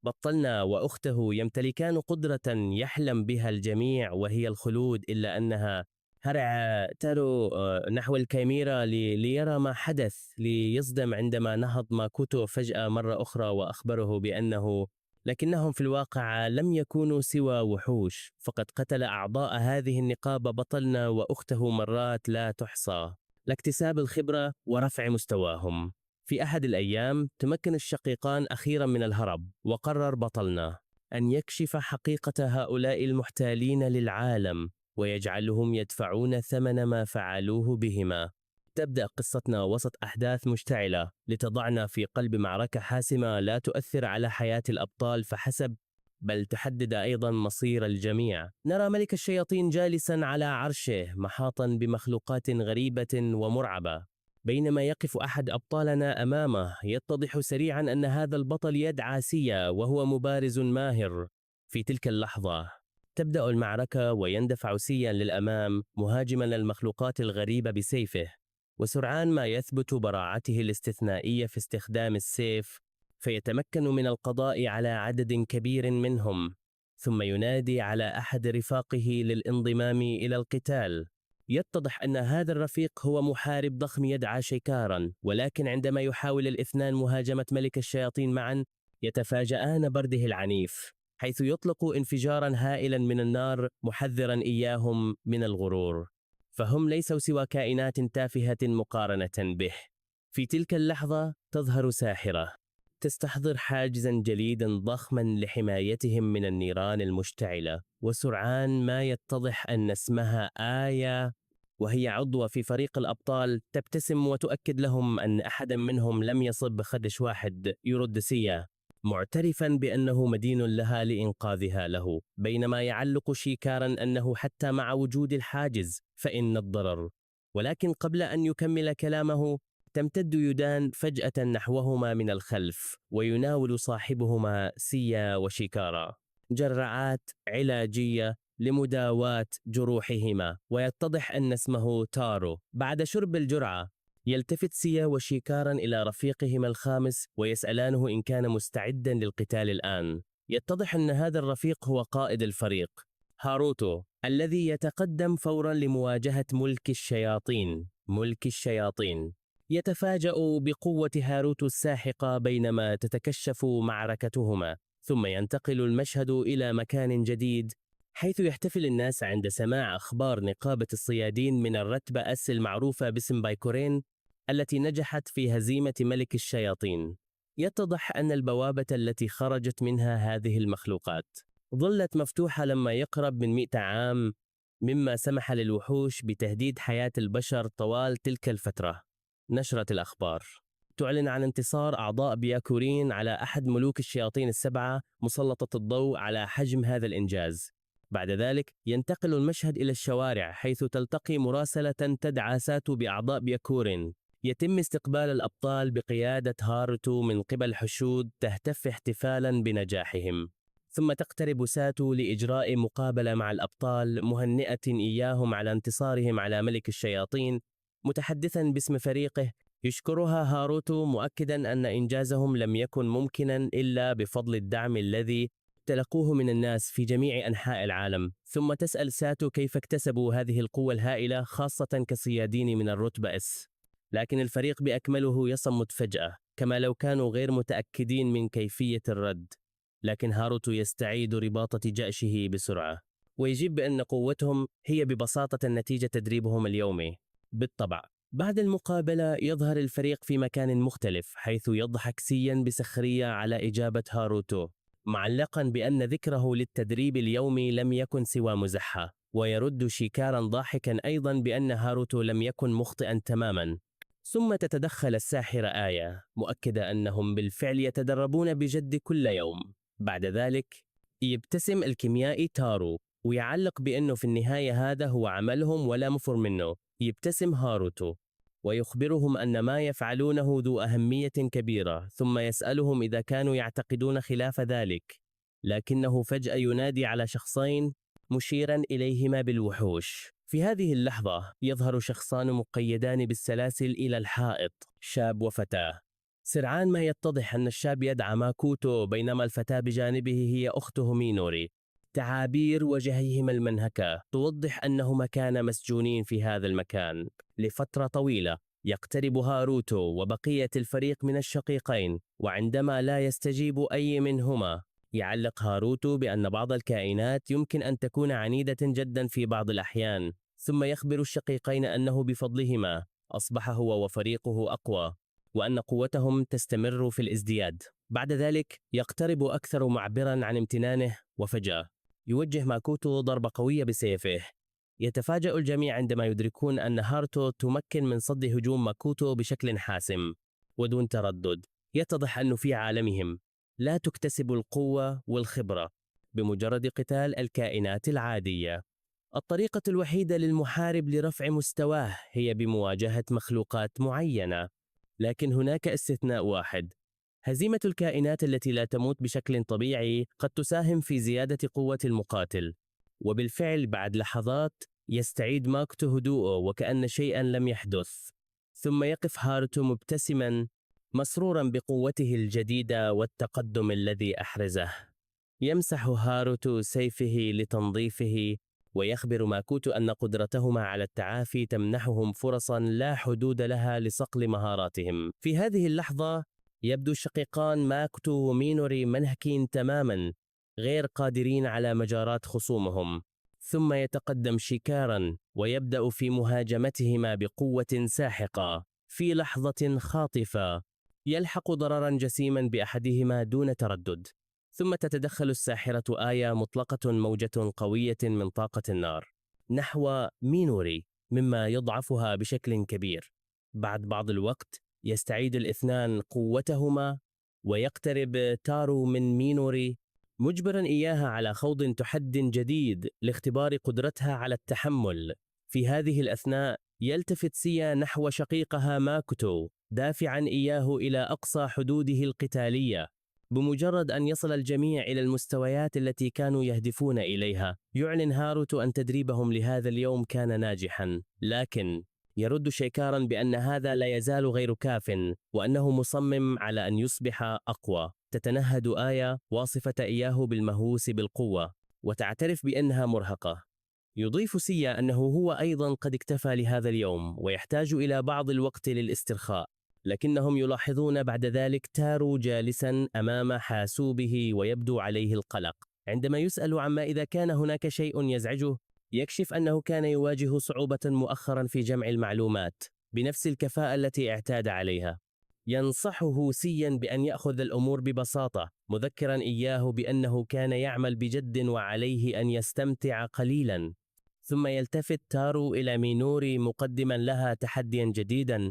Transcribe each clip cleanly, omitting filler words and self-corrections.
بطلنا وأخته يمتلكان قدرة يحلم بها الجميع وهي الخلود، إلا أنها هرع تارو نحو الكاميرا ليرى ما حدث، ليصدم عندما نهض ماكوتو فجأة مرة أخرى وأخبره لكنهم في الواقع لم يكونوا سوى وحوش، فقد قتل أعضاء هذه النقابة بطلنا وأخته مرات لا تحصى لاكتساب الخبرة ورفع مستواهم. في أحد الأيام تمكن الشقيقان أخيرا من الهرب، وقرر بطلنا أن يكشف حقيقة هؤلاء المحتالين للعالم ويجعلهم يدفعون ثمن ما فعلوه بهما. تبدأ قصتنا وسط أحداث مشتعلة لتضعنا في قلب معركة حاسمة لا تؤثر على حياة الأبطال فحسب، بل تحدد أيضا مصير الجميع. نرى ملك الشياطين جالسا على عرشه محاطا بمخلوقات غريبة ومرعبة، بينما يقف أحد أبطالنا أمامه. يتضح سريعا أن هذا البطل يدعى سيا وهو مبارز ماهر. في تلك اللحظة تبدأ المعركة ويندفع سيا للأمام مهاجما المخلوقات الغريبة بسيفه، وسرعان ما يثبت براعته الاستثنائية في استخدام السيف، فيتمكن من القضاء على عدد كبير منهم، ثم ينادي على أحد رفاقه للانضمام إلى القتال. يتضح أن هذا الرفيق هو محارب ضخم يدعى شيكارا، ولكن عندما يحاول الاثنان مهاجمة ملك الشياطين معا يتفاجآن برده العنيف، حيث يطلق انفجارا هائلا من النار محذرا إياهم من الغرور، فهم ليسوا سوى كائنات تافهة مقارنة به. في تلك اللحظة تظهر ساحرة تستحضر حاجزا جليدا ضخما لحمايتهم من النيران المشتعلة، وسرعان ما يتضح أن اسمها آية، وهي عضوة في فريق الأبطال. تبتسم وتؤكد لهم أن أحدا منهم لم يصب بخدش واحد يرد سيا، معترفا بأنه مدين لها لإنقاذها له، بينما يعلق شيكارا أنه حتى مع وجود الحاجز فإن الضرر. ولكن قبل أن يكمل كلامه تمتد يدان فجأة نحوهما من الخلف، ويناول صاحبهما سيا وشيكارا جرعات علاجية لمداواة جروحهما، ويتضح أن اسمه تارو. بعد شرب الجرعة يلتفت سيا وشيكارا إلى رفيقهما الخامس ويسألانه إن كان مستعدا للقتال الآن. يتضح أن هذا الرفيق هو قائد الفريق هاروتو، الذي يتقدم فورا لمواجهة ملك الشياطين. يتفاجأ بقوة هاروتو الساحقة بينما تتكشف معركتهما، ثم ينتقل المشهد إلى مكان جديد حيث يحتفل الناس عند سماع أخبار نقابة الصيادين من الرتبة أس المعروفة باسم بايكورين التي نجحت في هزيمة ملك الشياطين. يتضح أن البوابة التي خرجت منها هذه المخلوقات ظلت مفتوحة لما يقرب من 100 عام، مما سمح للوحوش بتهديد حياة البشر طوال تلك الفترة. نشرة الأخبار تعلن عن انتصار أعضاء بياكورين على أحد ملوك الشياطين السبعة، مسلطة الضوء على حجم هذا الإنجاز. بعد ذلك ينتقل المشهد إلى الشوارع حيث تلتقي مراسلة تدعى ساتو بأعضاء بياكورين. يتم استقبال الأبطال بقيادة هاروتو من قبل حشود تهتف احتفالا بنجاحهم، ثم تقترب ساتو لإجراء مقابلة مع الأبطال مهنئة إياهم على انتصارهم على ملك الشياطين. متحدثا باسم فريقه يشكرها هاروتو مؤكدا أن إنجازهم لم يكن ممكنا إلا بفضل الدعم الذي تلقوه من الناس في جميع أنحاء العالم. ثم تسأل ساتو كيف اكتسبوا هذه القوة الهائلة خاصة كصيادين من الرتبة اس، لكن الفريق بأكمله يصمت فجأة كما لو كانوا غير متأكدين من كيفية الرد. لكن هاروتو يستعيد رباطة جأشه بسرعة ويجيب بأن قوتهم هي ببساطة نتيجة تدريبهم اليومي. بالطبع بعد المقابلة يظهر الفريق في مكان مختلف حيث يضحك سيا بسخرية على إجابة هاروتو، معلقا بأن ذكره للتدريب اليومي لم يكن سوى مزحة، ويرد شيكارا ضاحكا أيضا بأن هاروتو لم يكن مخطئا تماما. ثم تتدخل الساحرة آية مؤكدة أنهم بالفعل يتدربون بجد كل يوم. بعد ذلك يبتسم الكيميائي تارو ويعلق بأنه في النهاية هذا هو عملهم ولا مفر منه. يبتسم هاروتو ويخبرهم أن ما يفعلونه ذو أهمية كبيرة، ثم يسألهم إذا كانوا يعتقدون خلاف ذلك، لكنه فجأة ينادي على شخصين مشيرا إليهما بالوحوش. في هذه اللحظة يظهر شخصان مقيدان بالسلاسل إلى الحائط، شاب وفتاة. سرعان ما يتضح أن الشاب يدعى ماكوتو بينما الفتاة بجانبه هي أخته مينوري. تعابير وجهيهما المنهكة توضح أنهما كانا مسجونين في هذا المكان لفترة طويلة. يقترب هاروتو وبقية الفريق من الشقيقين، وعندما لا يستجيب أي منهما يعلق هاروتو بأن بعض الكائنات يمكن أن تكون عنيدة جدا في بعض الأحيان، ثم يخبر الشقيقين أنه بفضلهما أصبح هو وفريقه أقوى، وأن قوتهم تستمر في الازدياد. بعد ذلك يقترب أكثر معبرا عن امتنانه، وفجأة يوجه ماكوتو ضربة قوية بسيفه. يتفاجأ الجميع عندما يدركون أن هاروتو تمكن من صد هجوم ماكوتو بشكل حاسم ودون تردد. يتضح أنه في عالمهم لا تكتسب القوة والخبرة بمجرد قتال الكائنات العادية. الطريقة الوحيدة للمحارب لرفع مستواه هي بمواجهة مخلوقات معينة، لكن هناك استثناء واحد: هزيمة الكائنات التي لا تموت بشكل طبيعي قد تساهم في زيادة قوة المقاتل. وبالفعل بعد لحظات يستعيد ماكوتو هدوءه وكأن شيئا لم يحدث، ثم يقف هاروتو مبتسما مسرورا بقوته الجديدة والتقدم الذي أحرزه. يمسح هاروتو سيفه لتنظيفه، ويخبر ماكوتو أن قدرتهما على التعافي تمنحهم فرصا لا حدود لها لصقل مهاراتهم. في هذه اللحظة يبدو الشقيقان ماكوتو ومينوري منهكين تماما، غير قادرين على مجاراة خصومهم. ثم يتقدم شيكارا ويبدأ في مهاجمتهما بقوة ساحقة. في لحظة خاطفة يلحق ضررا جسيما بأحدهما دون تردد، ثم تتدخل الساحرة آيا مطلقة موجة قوية من طاقة النار نحو مينوري، مما يضعفها بشكل كبير. بعد بعض الوقت يستعيد الاثنان قوتهما، ويقترب تارو من مينوري مجبرا إياها على خوض تحد جديد لاختبار قدرتها على التحمل. في هذه الأثناء يلتفت سيا نحو شقيقها ماكوتو دافعا إياه إلى أقصى حدوده القتالية. بمجرد أن يصل الجميع إلى المستويات التي كانوا يهدفون إليها يعلن هاروتو أن تدريبهم لهذا اليوم كان ناجحا، لكن يرد شيكارا بأن هذا لا يزال غير كاف، وأنه مصمم على أن يصبح أقوى. تتنهد آيا واصفة إياه بالمهووس بالقوة وتعترف بأنها مرهقة. يضيف سيا أنه هو أيضا قد اكتفى لهذا اليوم ويحتاج إلى بعض الوقت للاسترخاء، لكنهم يلاحظون بعد ذلك تارو جالسا أمام حاسوبه ويبدو عليه القلق. عندما يسأل عما إذا كان هناك شيء يزعجه يكشف أنه كان يواجه صعوبة مؤخرا في جمع المعلومات بنفس الكفاءة التي اعتاد عليها. ينصحه سيا بأن يأخذ الأمور ببساطة، مذكرا إياه بأنه كان يعمل بجد وعليه أن يستمتع قليلا. ثم يلتفت تارو إلى مينوري مقدما لها تحديا جديدا.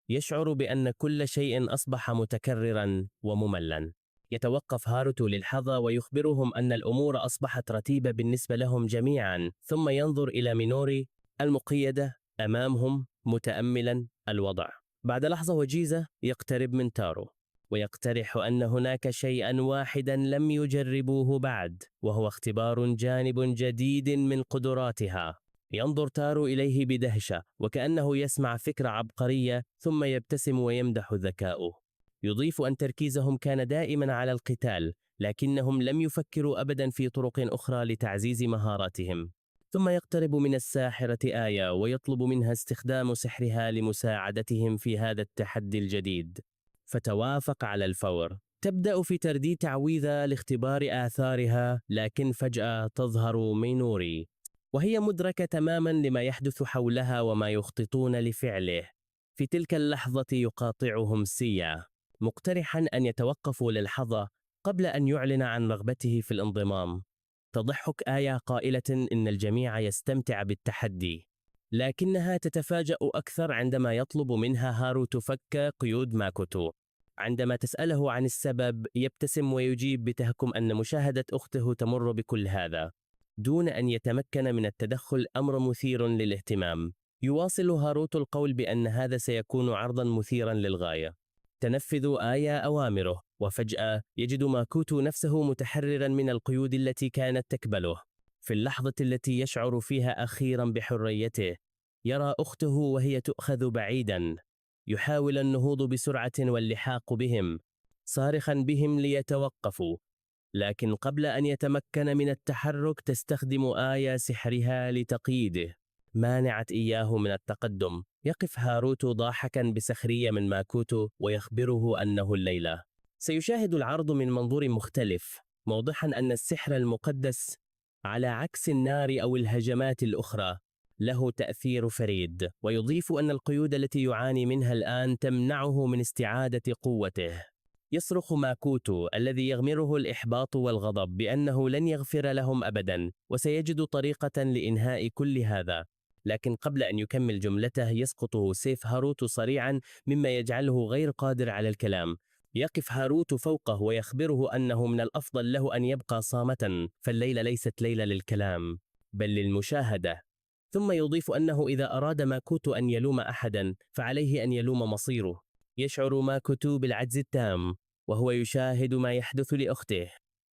يشعر بأن كل شيء أصبح متكررا ومملا. يتوقف هاروتو للحظة ويخبرهم أن الأمور أصبحت رتيبة بالنسبة لهم جميعا، ثم ينظر إلى مينوري المقيدة أمامهم متأملا الوضع. بعد لحظة وجيزة يقترب من تارو ويقترح أن هناك شيئا واحدا لم يجربوه بعد، وهو اختبار جانب جديد من قدراتها. ينظر تارو إليه بدهشة وكأنه يسمع فكرة عبقرية، ثم يبتسم ويمدح ذكاؤه. يضيف أن تركيزهم كان دائما على القتال، لكنهم لم يفكروا أبدا في طرق أخرى لتعزيز مهاراتهم. ثم يقترب من الساحرة آيا ويطلب منها استخدام سحرها لمساعدتهم في هذا التحدي الجديد، فتوافق على الفور. تبدأ في ترديد تعويذة لاختبار آثارها، لكن فجأة تظهر مينوري وهي مدركة تماما لما يحدث حولها وما يخططون لفعله. في تلك اللحظة يقاطعهم سيا مقترحا أن يتوقفوا للحظة قبل أن يعلن عن رغبته في الانضمام. تضحك آيا قائلة إن الجميع يستمتع بالتحدي، لكنها تتفاجأ أكثر عندما يطلب منها هاروتو فك قيود ماكوتو. عندما تسأله عن السبب يبتسم ويجيب بتهكم أن مشاهدة أخته تمر بكل هذا دون أن يتمكن من التدخل أمر مثير للاهتمام. يواصل هاروتو القول بأن هذا سيكون عرضا مثيرا للغاية. تنفذ آيا أوامره، وفجأة يجد ماكوتو نفسه متحررا من القيود التي كانت تكبله. في اللحظة التي يشعر فيها أخيرا بحريته يرى أخته وهي تؤخذ بعيدا. يحاول النهوض بسرعة واللحاق بهم، صارخا بهم ليتوقفوا، لكن قبل أن يتمكن من التحرك تستخدم آية سحرها لتقييده، مانعت إياه من التقدم. يقف هاروت ضاحكا بسخرية من ماكوتو ويخبره أنه الليلة سيشاهد العرض من منظور مختلف، موضحا أن السحر المقدس على عكس النار أو الهجمات الأخرى له تأثير فريد، ويضيف أن القيود التي يعاني منها الآن تمنعه من استعادة قوته. يصرخ ماكوتو الذي يغمره الإحباط والغضب بأنه لن يغفر لهم أبدا وسيجد طريقة لإنهاء كل هذا، لكن قبل أن يكمل جملته يسقط سيف هاروت صريعا مما يجعله غير قادر على الكلام. يقف هاروت فوقه ويخبره أنه من الأفضل له أن يبقى صامتا، فالليلة ليست ليلة للكلام بل للمشاهدة. ثم يضيف أنه إذا أراد ماكوتو أن يلوم أحدا فعليه أن يلوم مصيره. يشعر ماكوتو بالعجز التام وهو يشاهد ما يحدث لأخته،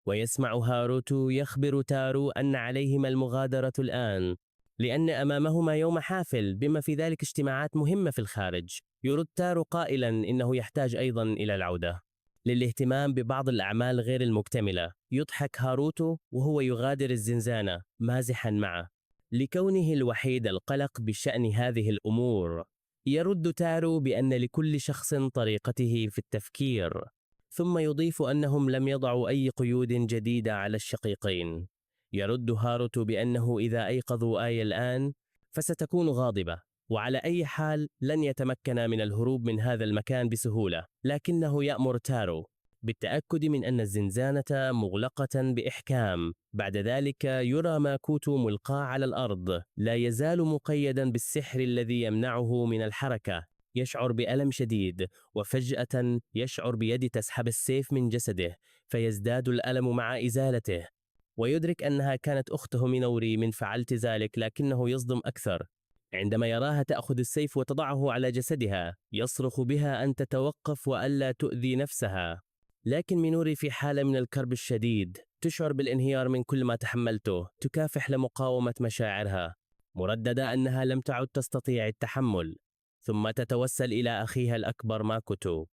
ويسمع هاروت يخبر تارو أن عليهما المغادرة الآن لأن أمامهما يوم حافل بما في ذلك اجتماعات مهمة في الخارج. يرد تارو قائلا إنه يحتاج أيضا إلى العودة للاهتمام ببعض الأعمال غير المكتملة. يضحك هاروت وهو يغادر الزنزانة مازحا معه لكونه الوحيد القلق بشأن هذه الأمور. يرد تارو بأن لكل شخص طريقته في التفكير، ثم يضيف أنهم لم يضعوا أي قيود جديدة على الشقيقين. يرد هاروت بأنه إذا أيقظوا آية الآن فستكون غاضبة، وعلى أي حال لن يتمكن من الهروب من هذا المكان بسهولة، لكنه يأمر تارو بالتأكد من أن الزنزانة مغلقة بإحكام. بعد ذلك يرى ماكوتو ملقى على الأرض لا يزال مقيدا بالسحر الذي يمنعه من الحركة. يشعر بألم شديد وفجأة يشعر بيد تسحب السيف من جسده فيزداد الألم مع إزالته، ويدرك أنها كانت أخته مينوري من فعلت ذلك، لكنه يصدم أكثر عندما يراها تأخذ السيف وتضعه على جسدها. يصرخ بها أن تتوقف وألا تؤذي نفسها، لكن مينوري في حالة من الكرب الشديد، تشعر بالانهيار من كل ما تحملته، تكافح لمقاومة مشاعرها مرددة أنها لم تعد تستطيع التحمل. ثم تتوسل إلى أخيها الأكبر ماكوتو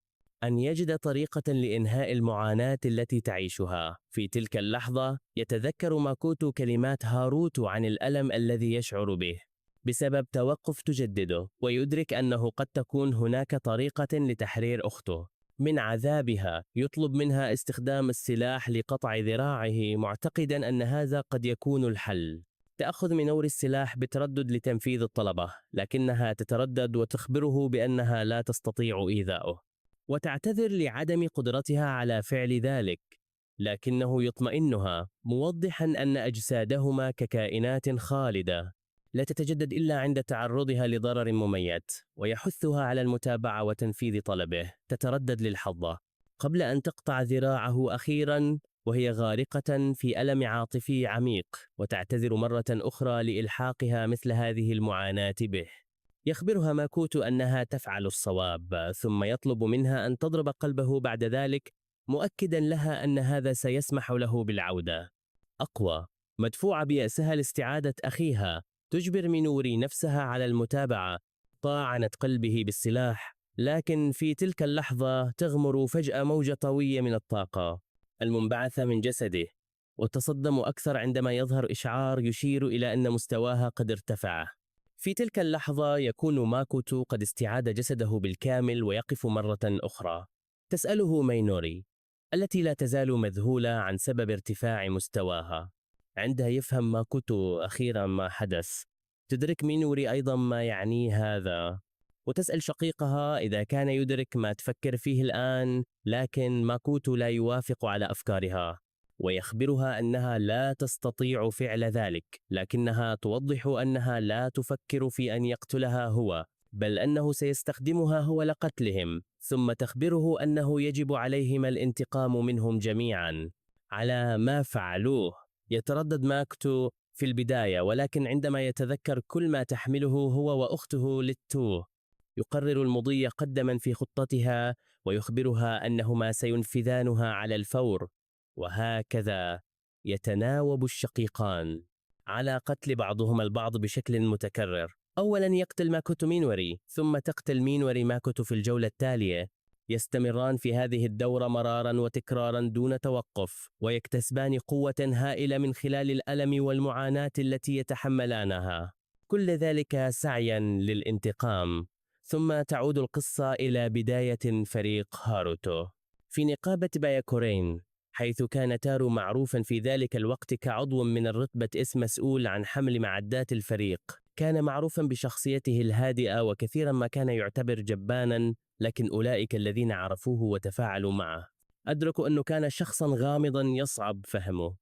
أن يجد طريقة لإنهاء المعاناة التي تعيشها. في تلك اللحظة يتذكر ماكوتو كلمات هاروت عن الألم الذي يشعر به بسبب توقف تجدده، ويدرك أنه قد تكون هناك طريقة لتحرير أخته من عذابها. يطلب منها استخدام السلاح لقطع ذراعه معتقدا أن هذا قد يكون الحل. تأخذ مينوري السلاح بتردد لتنفيذ الطلبة، لكنها تتردد وتخبره بأنها لا تستطيع إيذاؤه وتعتذر لعدم قدرتها على فعل ذلك، لكنه يطمئنها موضحا أن أجسادهما ككائنات خالدة لا تتجدد إلا عند تعرضها لضرر مميت، ويحثها على المتابعة وتنفيذ طلبه. تتردد للحظة قبل أن تقطع ذراعه أخيرا وهي غارقة في ألم عاطفي عميق، وتعتذر مرة أخرى لإلحاقها مثل هذه المعاناة به. يخبرها ماكوتو أنها تفعل الصواب، ثم يطلب منها أن تضرب قلبه بعد ذلك، مؤكدا لها أن هذا سيسمح له بالعودة أقوى. مدفوعة بيأسها لاستعادة أخيها تجبر مينوري نفسها على المتابعة. طاعنت قلبه بالسلاح، لكن في تلك اللحظة تغمر فجأة موجة طوية من الطاقة المنبعثة من جسده، وتصدم أكثر عندما يظهر إشعار يشير إلى أن مستواها قد ارتفع. في تلك اللحظة يكون ماكوتو قد استعاد جسده بالكامل ويقف مرة أخرى. تسأله مينوري التي لا تزال مذهولة عن سبب ارتفاع مستواها. عندها يفهم ماكوتو أخيرا ما حدث. تدرك مينوري أيضا ما يعنيه هذا، وتسأل شقيقها إذا كان يدرك ما تفكر فيه الآن، لكن ماكوتو لا يوافق على أفكارها ويخبرها أنها لا تستطيع فعل ذلك، لكنها توضح أنها لا تفكر في أن يقتلها هو، بل أنه سيستخدمها هو لقتلهم. ثم تخبره أنه يجب عليهما الانتقام منهم جميعا على ما فعلوه. يتردد ماكوتو في البداية، ولكن عندما يتذكر كل ما تحمله هو وأخته للتو يقرر المضي قدما في خطتها ويخبرها أنهما سينفذانها على الفور. وهكذا يتناوب الشقيقان على قتل بعضهما البعض بشكل متكرر. أولا يقتل ماكوتو مينوري، ثم تقتل مينوري ماكوتو في الجولة التالية. يستمران في هذه الدورة مرارا وتكرارا دون توقف، ويكتسبان قوة هائلة من خلال الألم والمعاناة التي يتحملانها، كل ذلك سعيا للانتقام. ثم تعود القصة إلى بداية فريق هاروتو في نقابة باياكورين، حيث كان تارو معروفا في ذلك الوقت كعضو من الرتبة اسم مسؤول عن حمل معدات الفريق. كان معروفا بشخصيته الهادئة، وكثيرا ما كان يعتبر جبانا، لكن أولئك الذين عرفوه وتفاعلوا معه أدركوا أنه كان شخصا غامضا يصعب فهمه.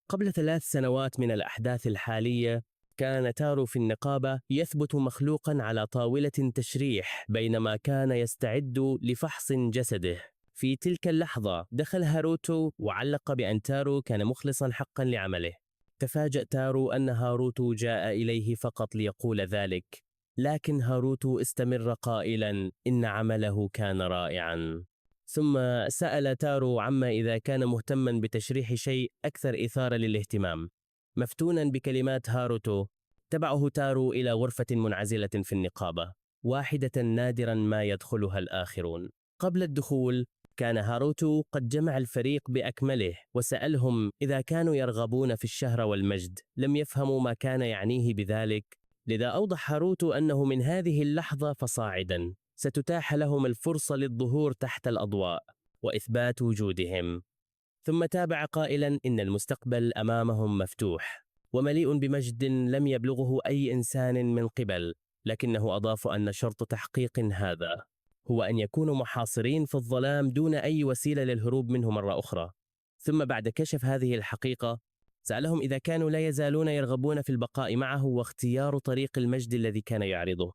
قبل 3 سنوات من الأحداث الحالية، كان تارو في النقابة يثبت مخلوقا على طاولة تشريح بينما كان يستعد لفحص جسده. في تلك اللحظة دخل هاروتو وعلق بأن تارو كان مخلصا حقا لعمله. تفاجأ تارو أن هاروتو جاء إليه فقط ليقول ذلك، لكن هاروتو استمر قائلا إن عمله كان رائعا. ثم سأل تارو عما إذا كان مهتما بتشريح شيء أكثر إثارة للاهتمام. مفتونا بكلمات هاروتو، تبعه تارو إلى غرفة منعزلة في النقابة، واحدة نادرا ما يدخلها الآخرون. قبل الدخول كان هاروتو قد جمع الفريق بأكمله وسألهم إذا كانوا يرغبون في الشهرة والمجد. لم يفهموا ما كان يعنيه بذلك، لذا أوضح هاروتو أنه من هذه اللحظة فصاعدا ستتاح لهم الفرصة للظهور تحت الأضواء وإثبات وجودهم. ثم تابع قائلا إن المستقبل أمامهم مفتوح ومليء بمجد لم يبلغه أي إنسان من قبل، لكنه أضاف أن شرط تحقيق هذا هو أن يكونوا محاصرين في الظلام دون أي وسيلة للهروب منه مرة أخرى. ثم بعد كشف هذه الحقيقة سألهم إذا كانوا لا يزالون يرغبون في البقاء معه واختيار طريق المجد الذي كان يعرضه.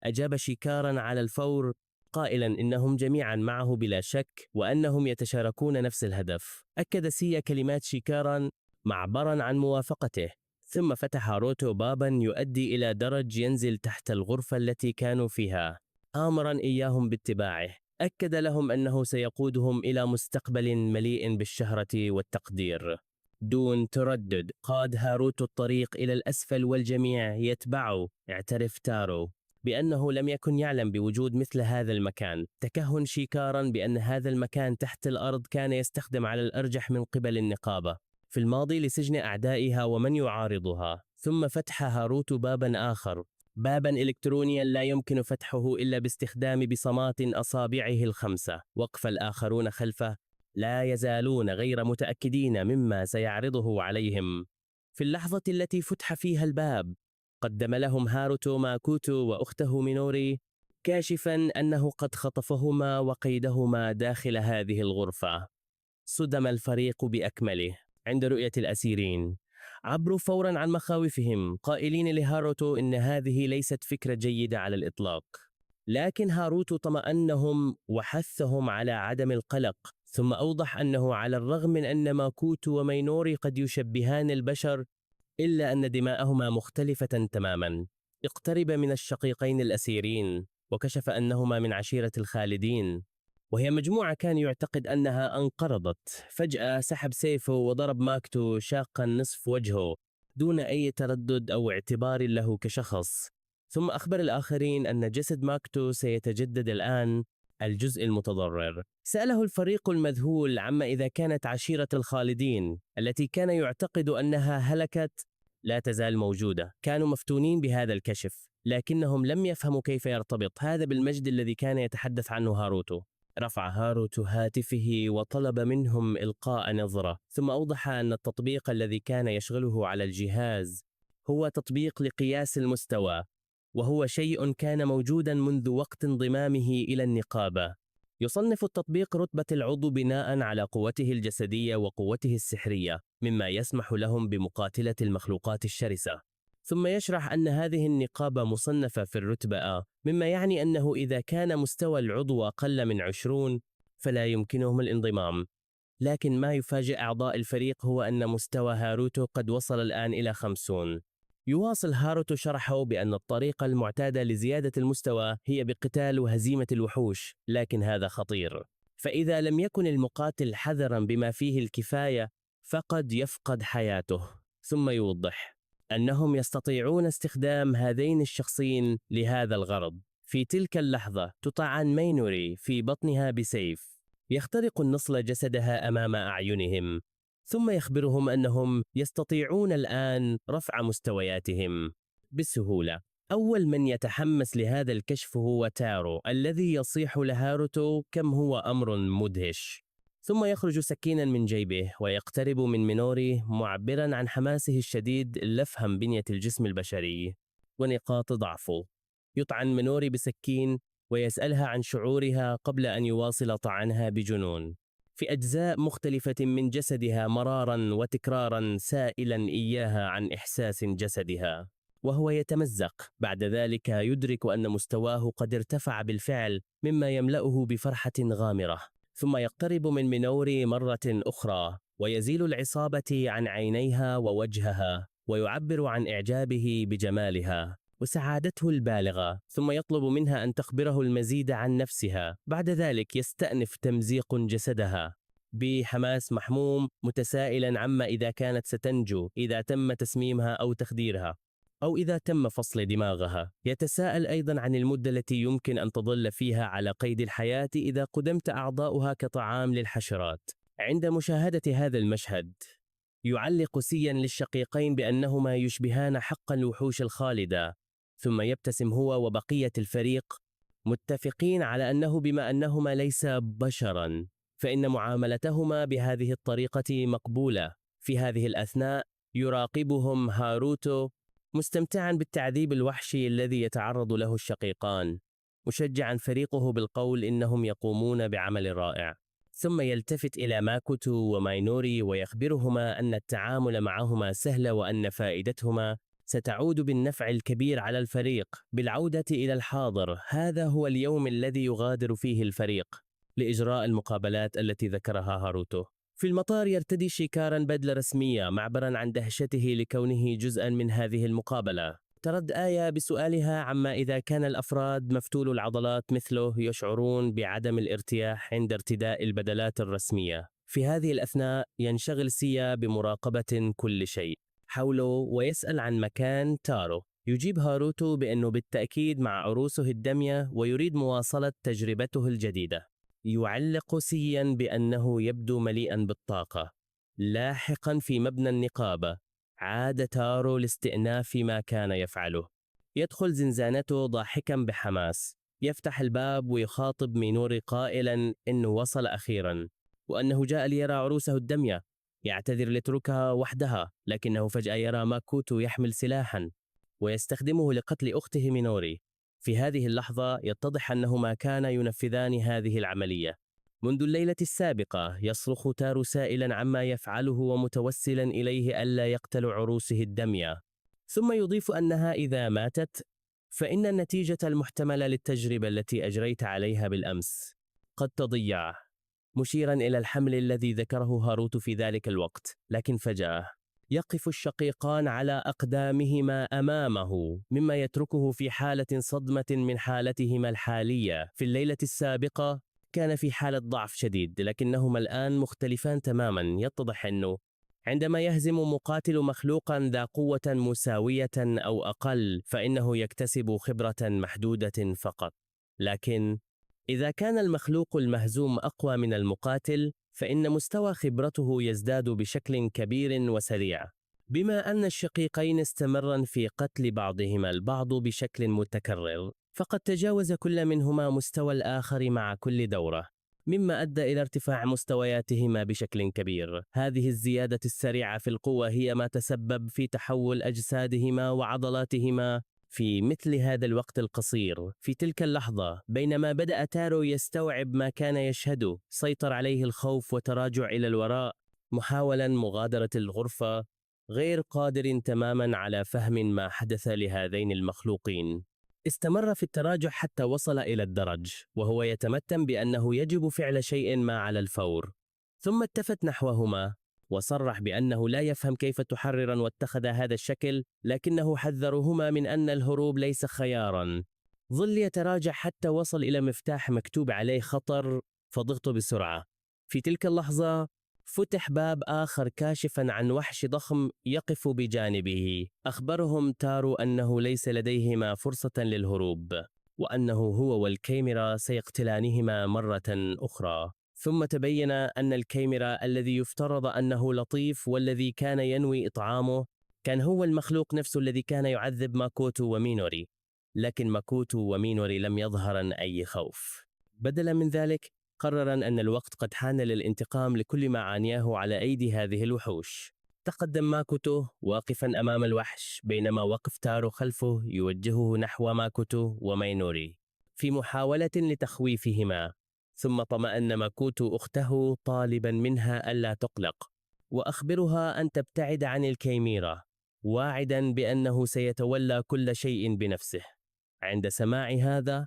أجاب شيكارا على الفور قائلا إنهم جميعا معه بلا شك وأنهم يتشاركون نفس الهدف. أكد سيا كلمات شيكارا معبرا عن موافقته، ثم فتح هاروتو بابا يؤدي إلى درج ينزل تحت الغرفة التي كانوا فيها، آمرا إياهم باتباعه. أكد لهم أنه سيقودهم إلى مستقبل مليء بالشهرة والتقدير. دون تردد قاد هاروتو الطريق إلى الأسفل والجميع يتبعه. اعترف تارو بأنه لم يكن يعلم بوجود مثل هذا المكان، تكهن شيكارا بأن هذا المكان تحت الأرض كان يستخدم على الأرجح من قبل النقابة في الماضي لسجن أعدائها ومن يعارضها. ثم فتح هاروتو بابا آخر، بابا إلكترونيا لا يمكن فتحه إلا باستخدام بصمات أصابعه الخمسة. وقف الآخرون خلفه لا يزالون غير متأكدين مما سيعرضه عليهم. في اللحظة التي فتح فيها الباب قدم لهم هاروتو ماكوتو وأخته مينوري، كاشفا أنه قد خطفهما وقيدهما داخل هذه الغرفة. صدم الفريق بأكمله عند رؤية الأسيرين، عبروا فورا عن مخاوفهم قائلين لهاروتو إن هذه ليست فكرة جيدة على الإطلاق. لكن هاروتو طمأنهم وحثهم على عدم القلق، ثم أوضح أنه على الرغم من أن ماكوتو ومينوري قد يشبهان البشر، إلا أن دماءهما مختلفة تماما. اقترب من الشقيقين الأسيرين وكشف أنهما من عشيرة الخالدين، وهي مجموعة كان يعتقد أنها انقرضت. فجأة سحب سيفه وضرب ماكوتو شاقا نصف وجهه دون أي تردد أو اعتبار له كشخص. ثم أخبر الآخرين أن جسد ماكوتو سيتجدد الآن، الجزء المتضرر. سأله الفريق المذهول عما إذا كانت عشيرة الخالدين التي كان يعتقد أنها هلكت لا تزال موجودة. كانوا مفتونين بهذا الكشف، لكنهم لم يفهموا كيف يرتبط هذا بالمجد الذي كان يتحدث عنه هاروتو. رفع هاروتو هاتفه وطلب منهم إلقاء نظرة، ثم أوضح أن التطبيق الذي كان يشغله على الجهاز هو تطبيق لقياس المستوى، وهو شيء كان موجودا منذ وقت انضمامه إلى النقابة. يصنف التطبيق رتبة العضو بناء على قوته الجسدية وقوته السحرية، مما يسمح لهم بمقاتلة المخلوقات الشرسة. ثم يشرح أن هذه النقابة مصنفة في الرتبة A، مما يعني أنه إذا كان مستوى العضو أقل من 20 فلا يمكنهم الانضمام. لكن ما يفاجئ أعضاء الفريق هو أن مستوى هاروتو قد وصل الآن إلى 50. يواصل هاروتو شرحه بأن الطريقة المعتادة لزيادة المستوى هي بقتال وهزيمة الوحوش، لكن هذا خطير، فإذا لم يكن المقاتل حذرا بما فيه الكفاية فقد يفقد حياته. ثم يوضح أنهم يستطيعون استخدام هذين الشخصين لهذا الغرض. في تلك اللحظة تطعن ماينوري في بطنها بسيف، يخترق النصل جسدها أمام أعينهم، ثم يخبرهم أنهم يستطيعون الآن رفع مستوياتهم بسهولة. أول من يتحمس لهذا الكشف هو تارو الذي يصيح لهاروتو كم هو أمر مدهش، ثم يخرج سكينا من جيبه ويقترب من مينوري معبرا عن حماسه الشديد لفهم بنية الجسم البشري ونقاط ضعفه. يطعن مينوري بسكين ويسألها عن شعورها قبل أن يواصل طعنها بجنون في أجزاء مختلفة من جسدها مرارا وتكرارا، سائلا إياها عن إحساس جسدها. وهو يتمزق بعد ذلك يدرك أن مستواه قد ارتفع بالفعل، مما يملأه بفرحة غامرة. ثم يقترب من مينوري مرة أخرى ويزيل العصابة عن عينيها ووجهها، ويعبر عن إعجابه بجمالها وسعادته البالغة، ثم يطلب منها أن تخبره المزيد عن نفسها. بعد ذلك يستأنف تمزيق جسدها بحماس محموم، متسائلا عما إذا كانت ستنجو إذا تم تسميمها أو تخديرها، أو إذا تم فصل دماغها. يتساءل أيضا عن المدة التي يمكن أن تظل فيها على قيد الحياة إذا قدمت أعضاؤها كطعام للحشرات. عند مشاهدة هذا المشهد يعلق سيا للشقيقين بأنهما يشبهان حقا الوحوش الخالدة، ثم يبتسم هو وبقية الفريق متفقين على أنه بما أنهما ليس بشرا فإن معاملتهما بهذه الطريقة مقبولة. في هذه الأثناء يراقبهم هاروتو مستمتعا بالتعذيب الوحشي الذي يتعرض له الشقيقان، مشجعا فريقه بالقول إنهم يقومون بعمل رائع. ثم يلتفت إلى ماكوتو وماينوري ويخبرهما أن التعامل معهما سهل وأن فائدتهما ستعود بالنفع الكبير على الفريق. بالعودة إلى الحاضر، هذا هو اليوم الذي يغادر فيه الفريق لإجراء المقابلات التي ذكرها هاروتو. في المطار يرتدي شيكارا بدلة رسمية معبرا عن دهشته لكونه جزءا من هذه المقابلة. ترد آية بسؤالها عما إذا كان الأفراد مفتول العضلات مثله يشعرون بعدم الارتياح عند ارتداء البدلات الرسمية. في هذه الأثناء ينشغل سيا بمراقبة كل شيء حوله ويسأل عن مكان تارو. يجيب هاروتو بأنه بالتأكيد مع عروسه الدمية ويريد مواصلة تجربته الجديدة. يعلق سيا بأنه يبدو مليئا بالطاقة. لاحقا في مبنى النقابة عاد تارو لاستئناف ما كان يفعله. يدخل زنزانته ضاحكا بحماس، يفتح الباب ويخاطب مينوري قائلا إنه وصل أخيرا وأنه جاء ليرى عروسه الدمية. يعتذر ليتركها وحدها، لكنه فجأة يرى ماكوتو يحمل سلاحا ويستخدمه لقتل أخته مينوري. في هذه اللحظة يتضح أنهما كانا ينفذان هذه العملية منذ الليلة السابقة. يصرخ تارو سائلا عما يفعله ومتوسلا إليه ألا يقتل عروسه الدمية، ثم يضيف أنها إذا ماتت فإن النتيجة المحتملة للتجربة التي أجريت عليها بالأمس قد تضيع، مشيرا إلى الحمل الذي ذكره هاروتو في ذلك الوقت. لكن فجأة يقف الشقيقان على أقدامهما أمامه، مما يتركه في حالة صدمة من حالتهما الحالية. في الليلة السابقة كان في حالة ضعف شديد، لكنهما الآن مختلفان تماما. يتضح أنه عندما يهزم مقاتل مخلوقا ذا قوة مساوية أو أقل فإنه يكتسب خبرة محدودة فقط، لكن إذا كان المخلوق المهزوم أقوى من المقاتل فإن مستوى خبرته يزداد بشكل كبير وسريع. بما أن الشقيقين استمرا في قتل بعضهما البعض بشكل متكرر، فقد تجاوز كل منهما مستوى الآخر مع كل دورة، مما أدى إلى ارتفاع مستوياتهما بشكل كبير. هذه الزيادة السريعة في القوة هي ما تسبب في تحول أجسادهما وعضلاتهما في مثل هذا الوقت القصير. في تلك اللحظة بينما بدأ تارو يستوعب ما كان يشهده، سيطر عليه الخوف وتراجع إلى الوراء محاولا مغادرة الغرفة، غير قادر تماما على فهم ما حدث لهذين المخلوقين. استمر في التراجع حتى وصل إلى الدرج وهو يتمتم بأنه يجب فعل شيء ما على الفور، ثم التفت نحوهما وصرح بأنه لا يفهم كيف تحررا واتخذ هذا الشكل، لكنه حذرهما من أن الهروب ليس خيارا. ظل يتراجع حتى وصل إلى مفتاح مكتوب عليه خطر، فضغط بسرعة. في تلك اللحظة فتح باب آخر كاشفا عن وحش ضخم يقف بجانبه. أخبرهم تارو أنه ليس لديهما فرصة للهروب، وأنه هو والكاميرا سيقتلانهما مرة أخرى. ثم تبين أن الكاميرا الذي يفترض أنه لطيف والذي كان ينوي إطعامه كان هو المخلوق نفسه الذي كان يعذب ماكوتو ومينوري. لكن ماكوتو ومينوري لم يظهرن أي خوف. بدلا من ذلك قرر أن الوقت قد حان للانتقام لكل ما عانياه على أيدي هذه الوحوش. تقدم ماكوتو واقفا أمام الوحش، بينما وقف تارو خلفه يوجهه نحو ماكوتو ومينوري في محاولة لتخويفهما. ثم طمأن ماكوتو أخته طالبا منها ألا تقلق، وأخبرها أن تبتعد عن الكاميرا، واعدا بأنه سيتولى كل شيء بنفسه. عند سماع هذا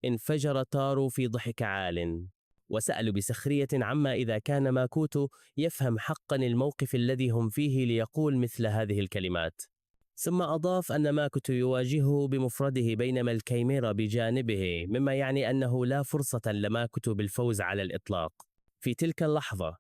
انفجر تارو في ضحك عال، وسأل بسخرية عما إذا كان ماكوتو يفهم حقا الموقف الذي هم فيه ليقول مثل هذه الكلمات. ثم أضاف أن ماكوتو يواجهه بمفرده بينما الكاميرا بجانبه، مما يعني أنه لا فرصة لماكوتو بالفوز على الإطلاق. في تلك اللحظة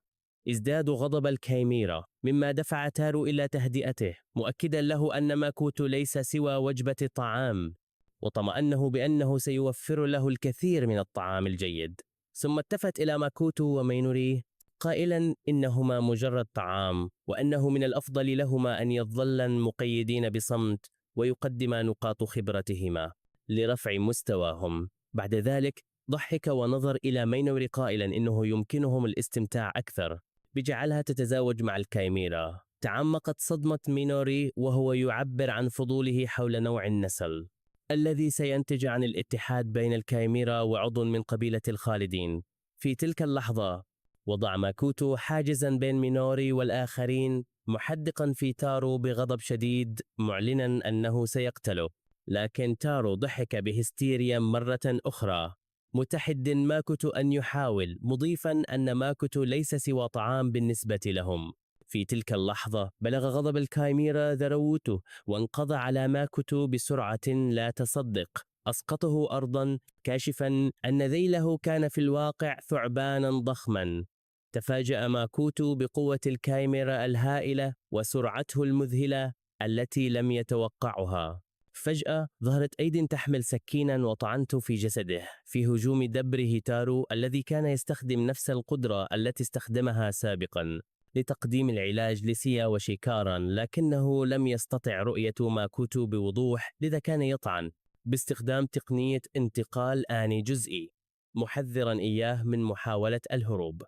ازداد غضب الكاميرا، مما دفع تارو إلى تهدئته، مؤكدا له أن ماكوتو ليس سوى وجبة طعام، وطمأنه بأنه سيوفر له الكثير من الطعام الجيد. ثم التفت إلى ماكوتو ومينوري قائلا إنهما مجرد طعام، وأنه من الأفضل لهما أن يظلا مقيدين بصمت ويقدما نقاط خبرتهما لرفع مستواهم. بعد ذلك ضحك ونظر إلى مينوري قائلا إنه يمكنهم الاستمتاع أكثر بجعلها تتزاوج مع الكاميرا. تعمقت صدمة مينوري وهو يعبر عن فضوله حول نوع النسل الذي سينتج عن الاتحاد بين الكاميرا وعضو من قبيلة الخالدين. في تلك اللحظة وضع ماكوتو حاجزا بين مينوري والآخرين، محدقا في تارو بغضب شديد معلنا أنه سيقتله. لكن تارو ضحك بهستيريا مرة أخرى، متحد ماكوتو أن يحاول، مضيفا أن ماكوتو ليس سوى طعام بالنسبة لهم. في تلك اللحظة بلغ غضب الكاميرا ذروته، وانقضى على ماكوتو بسرعة لا تصدق، أسقطه أرضا، كاشفا أن ذيله كان في الواقع ثعبانا ضخما. تفاجأ ماكوتو بقوة الكاميرا الهائلة وسرعته المذهلة التي لم يتوقعها. فجأة ظهرت أيد تحمل سكينا وطعنته في جسده في هجوم دبره تارو، الذي كان يستخدم نفس القدرة التي استخدمها سابقا لتقديم العلاج لسيا وشيكارا، لكنه لم يستطع رؤية ماكوتو بوضوح، لذا كان يطعن باستخدام تقنية انتقال آني جزئي، محذرا إياه من محاولة الهروب.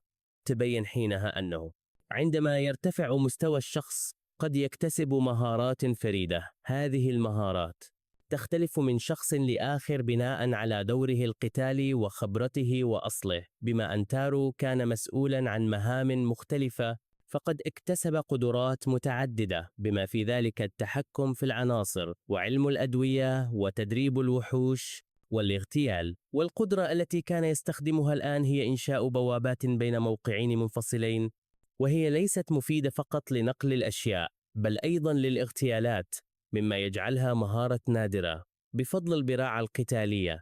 تبين حينها أنه عندما يرتفع مستوى الشخص قد يكتسب مهارات فريدة. هذه المهارات تختلف من شخص لآخر بناء على دوره القتالي وخبرته وأصله. بما أن تارو كان مسؤولا عن مهام مختلفة، فقد اكتسب قدرات متعددة، بما في ذلك التحكم في العناصر وعلم الأدوية وتدريب الوحوش والاغتيال. والقدرة التي كان يستخدمها الآن هي إنشاء بوابات بين موقعين منفصلين، وهي ليست مفيدة فقط لنقل الأشياء بل أيضا للاغتيالات، مما يجعلها مهارة نادرة بفضل البراعة القتالية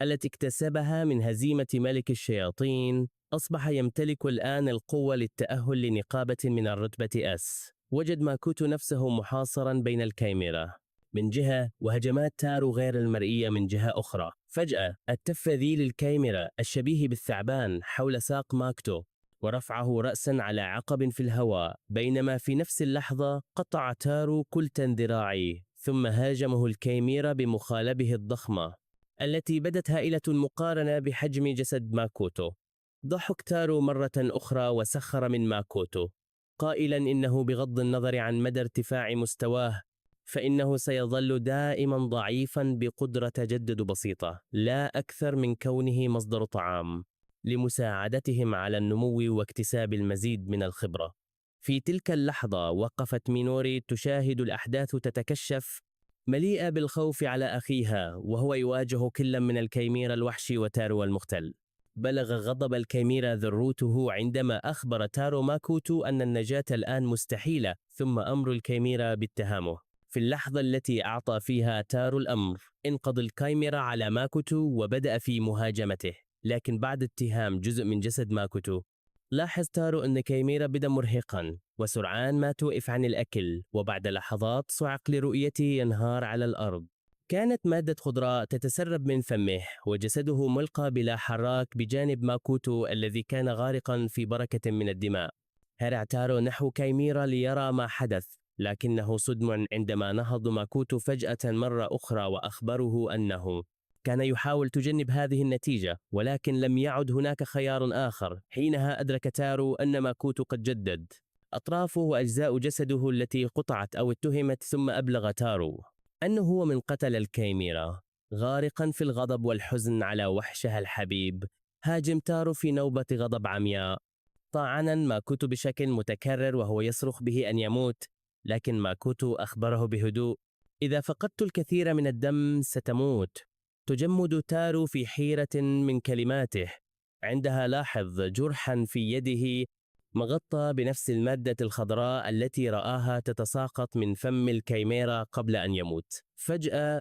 التي اكتسبها من هزيمة ملك الشياطين. أصبح يمتلك الآن القوة للتأهل لنقابة من الرتبة S. وجد ماكوتو نفسه محاصرا بين الكاميرا من جهة وهجمات تارو غير المرئية من جهة أخرى. فجأة التف ذيل الكاميرا الشبيه بالثعبان حول ساق ماكوتو ورفعه رأسا على عقب في الهواء، بينما في نفس اللحظة قطع تارو كلتا ذراعيه، ثم هاجمه الكاميرا بمخالبه الضخمة التي بدت هائلة مقارنة بحجم جسد ماكوتو. ضحك تارو مرة أخرى وسخر من ماكوتو قائلا إنه بغض النظر عن مدى ارتفاع مستواه فإنه سيظل دائما ضعيفا بقدرة تجدد بسيطة، لا أكثر من كونه مصدر طعام لمساعدتهم على النمو واكتساب المزيد من الخبرة. في تلك اللحظة وقفت مينوري تشاهد الأحداث تتكشف، مليئة بالخوف على أخيها وهو يواجه كلا من الكاميرا الوحشي وتارو المختل. بلغ غضب الكاميرا ذروته عندما أخبر تارو ماكوتو أن النجاة الآن مستحيلة، ثم أمر الكاميرا باتهامه. في اللحظة التي أعطى فيها تارو الأمر، انقض الكاميرا على ماكوتو وبدأ في مهاجمته، لكن بعد اتهام جزء من جسد ماكوتو لاحظ تارو أن كيميرا بدا مرهقا وسرعان ما توقف عن الأكل، وبعد لحظات صعق لرؤيته ينهار على الأرض. كانت مادة خضراء تتسرب من فمه وجسده ملقى بلا حراك بجانب ماكوتو الذي كان غارقا في بركة من الدماء. هرع تارو نحو كيميرا ليرى ما حدث، لكنه صدم عندما نهض ماكوتو فجأة مرة أخرى وأخبره أنه كان يحاول تجنب هذه النتيجة، ولكن لم يعد هناك خيار آخر. حينها أدرك تارو أن ماكوتو قد جدد أطرافه وأجزاء جسده التي قطعت أو اتهمت، ثم أبلغ تارو أنه هو من قتل الكيميرا. غارقا في الغضب والحزن على وحشها الحبيب، هاجم تارو في نوبة غضب عمياء، طاعنا ماكوتو بشكل متكرر وهو يصرخ به أن يموت. لكن ماكوتو أخبره بهدوء: إذا فقدت الكثير من الدم ستموت. تجمد تارو في حيرة من كلماته. عندها لاحظ جرحا في يده مغطى بنفس المادة الخضراء التي رآها تتساقط من فم الكيميرا قبل أن يموت. فجأة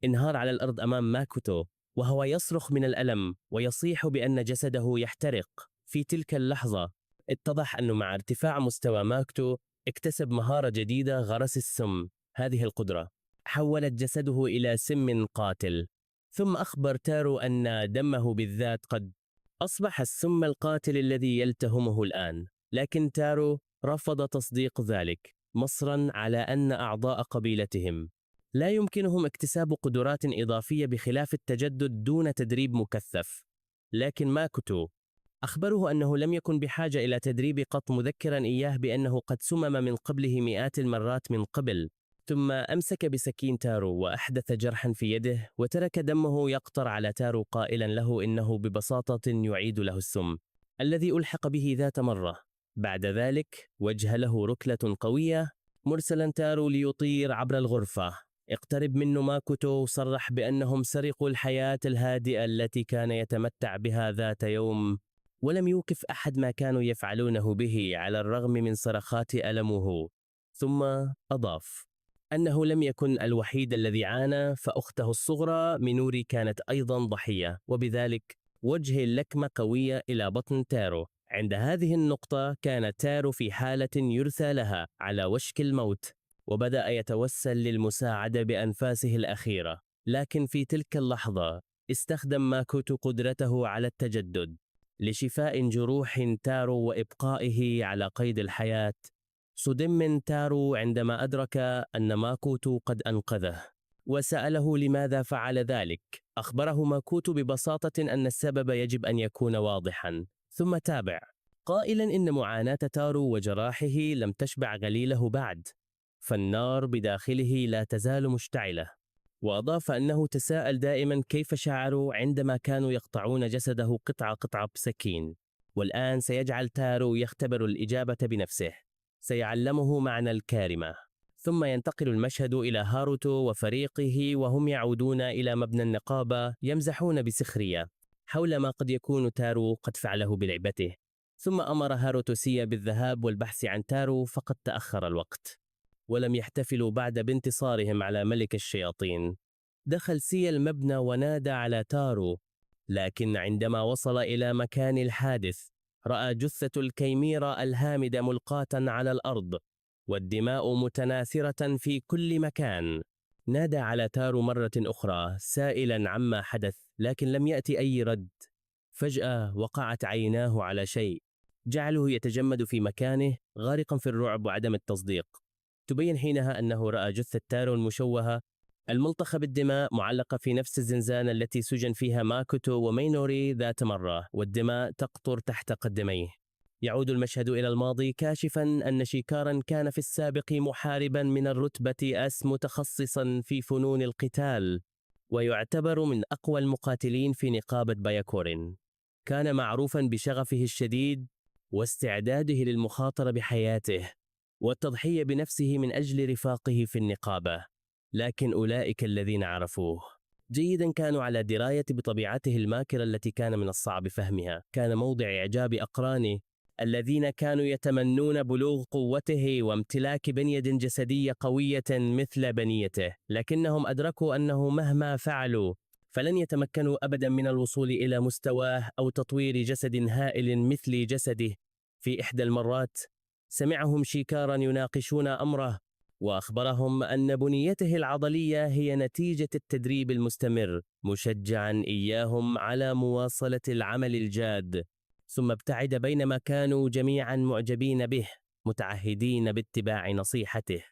انهار على الأرض أمام ماكوتو وهو يصرخ من الألم ويصيح بأن جسده يحترق. في تلك اللحظة اتضح أنه مع ارتفاع مستوى ماكوتو اكتسب مهارة جديدة: غرس السم. هذه القدرة حولت جسده إلى سم قاتل. ثم أخبر تارو أن دمه بالذات قد أصبح السم القاتل الذي يلتهمه الآن. لكن تارو رفض تصديق ذلك، مصرا على أن أعضاء قبيلتهم لا يمكنهم اكتساب قدرات إضافية بخلاف التجدد دون تدريب مكثف. لكن ماكوتو أخبره أنه لم يكن بحاجة إلى تدريب قط، مذكرا إياه بأنه قد سمم من قبله مئات المرات من قبل. ثم أمسك بسكين تارو وأحدث جرحا في يده وترك دمه يقطر على تارو، قائلا له إنه ببساطة يعيد له السم الذي ألحق به ذات مرة. بعد ذلك وجه له ركلة قوية، مرسلا تارو ليطير عبر الغرفة. اقترب منه ماكوتو وصرح بأنهم سرقوا الحياة الهادئة التي كان يتمتع بها ذات يوم، ولم يوقف أحد ما كانوا يفعلونه به على الرغم من صرخات ألمه. ثم أضاف أنه لم يكن الوحيد الذي عانى، فأخته الصغرى مينوري كانت أيضا ضحية، وبذلك وجه اللكمة قوية إلى بطن تارو. عند هذه النقطة كان تارو في حالة يرثى لها، على وشك الموت، وبدأ يتوسل للمساعدة بأنفاسه الأخيرة. لكن في تلك اللحظة استخدم ماكوتو قدرته على التجدد لشفاء جروح تارو وإبقائه على قيد الحياة. صدم تارو عندما أدرك أن ماكوتو قد أنقذه وسأله لماذا فعل ذلك. أخبره ماكوتو ببساطة أن السبب يجب أن يكون واضحا، ثم تابع قائلا إن معاناة تارو وجراحه لم تشبع غليله بعد، فالنار بداخله لا تزال مشتعلة. وأضاف أنه تساءل دائما كيف شعروا عندما كانوا يقطعون جسده قطعة قطعة بسكين، والآن سيجعل تارو يختبر الإجابة بنفسه. سيعلمه معنى الكارمة. ثم ينتقل المشهد إلى هاروتو وفريقه وهم يعودون إلى مبنى النقابة يمزحون بسخرية حول ما قد يكون تارو قد فعله بلعبته. ثم أمر هاروتو سيا بالذهاب والبحث عن تارو، فقد تأخر الوقت ولم يحتفلوا بعد بانتصارهم على ملك الشياطين. دخل سيا المبنى ونادى على تارو، لكن عندما وصل إلى مكان الحادث رأى جثة الكيميرا الهامدة ملقاة على الأرض والدماء متناثرة في كل مكان. نادى على تارو مرة أخرى سائلا عما حدث، لكن لم يأتي أي رد. فجأة وقعت عيناه على شيء جعله يتجمد في مكانه، غارقا في الرعب وعدم التصديق. تبين حينها أنه رأى جثة تارو المشوهة الملطخة بالدماء معلقة في نفس الزنزانة التي سجن فيها ماكوتو ومينوري ذات مرة، والدماء تقطر تحت قدميه. يعود المشهد إلى الماضي كاشفا أن شيكارا كان في السابق محاربا من الرتبة أس متخصصا في فنون القتال، ويعتبر من أقوى المقاتلين في نقابة باياكورين. كان معروفا بشغفه الشديد واستعداده للمخاطرة بحياته والتضحية بنفسه من أجل رفاقه في النقابة. لكن أولئك الذين عرفوه جيدا كانوا على دراية بطبيعته الماكرة التي كان من الصعب فهمها. كان موضع إعجاب أقرانه الذين كانوا يتمنون بلوغ قوته وامتلاك بنية جسدية قوية مثل بنيته، لكنهم أدركوا أنه مهما فعلوا فلن يتمكنوا أبدا من الوصول إلى مستواه أو تطوير جسد هائل مثل جسده. في إحدى المرات سمعهم شيكارا يناقشون أمره، وأخبرهم أن بنيته العضلية هي نتيجة التدريب المستمر، مشجعا إياهم على مواصلة العمل الجاد. ثم ابتعد بينما كانوا جميعا معجبين به، متعهدين باتباع نصيحته.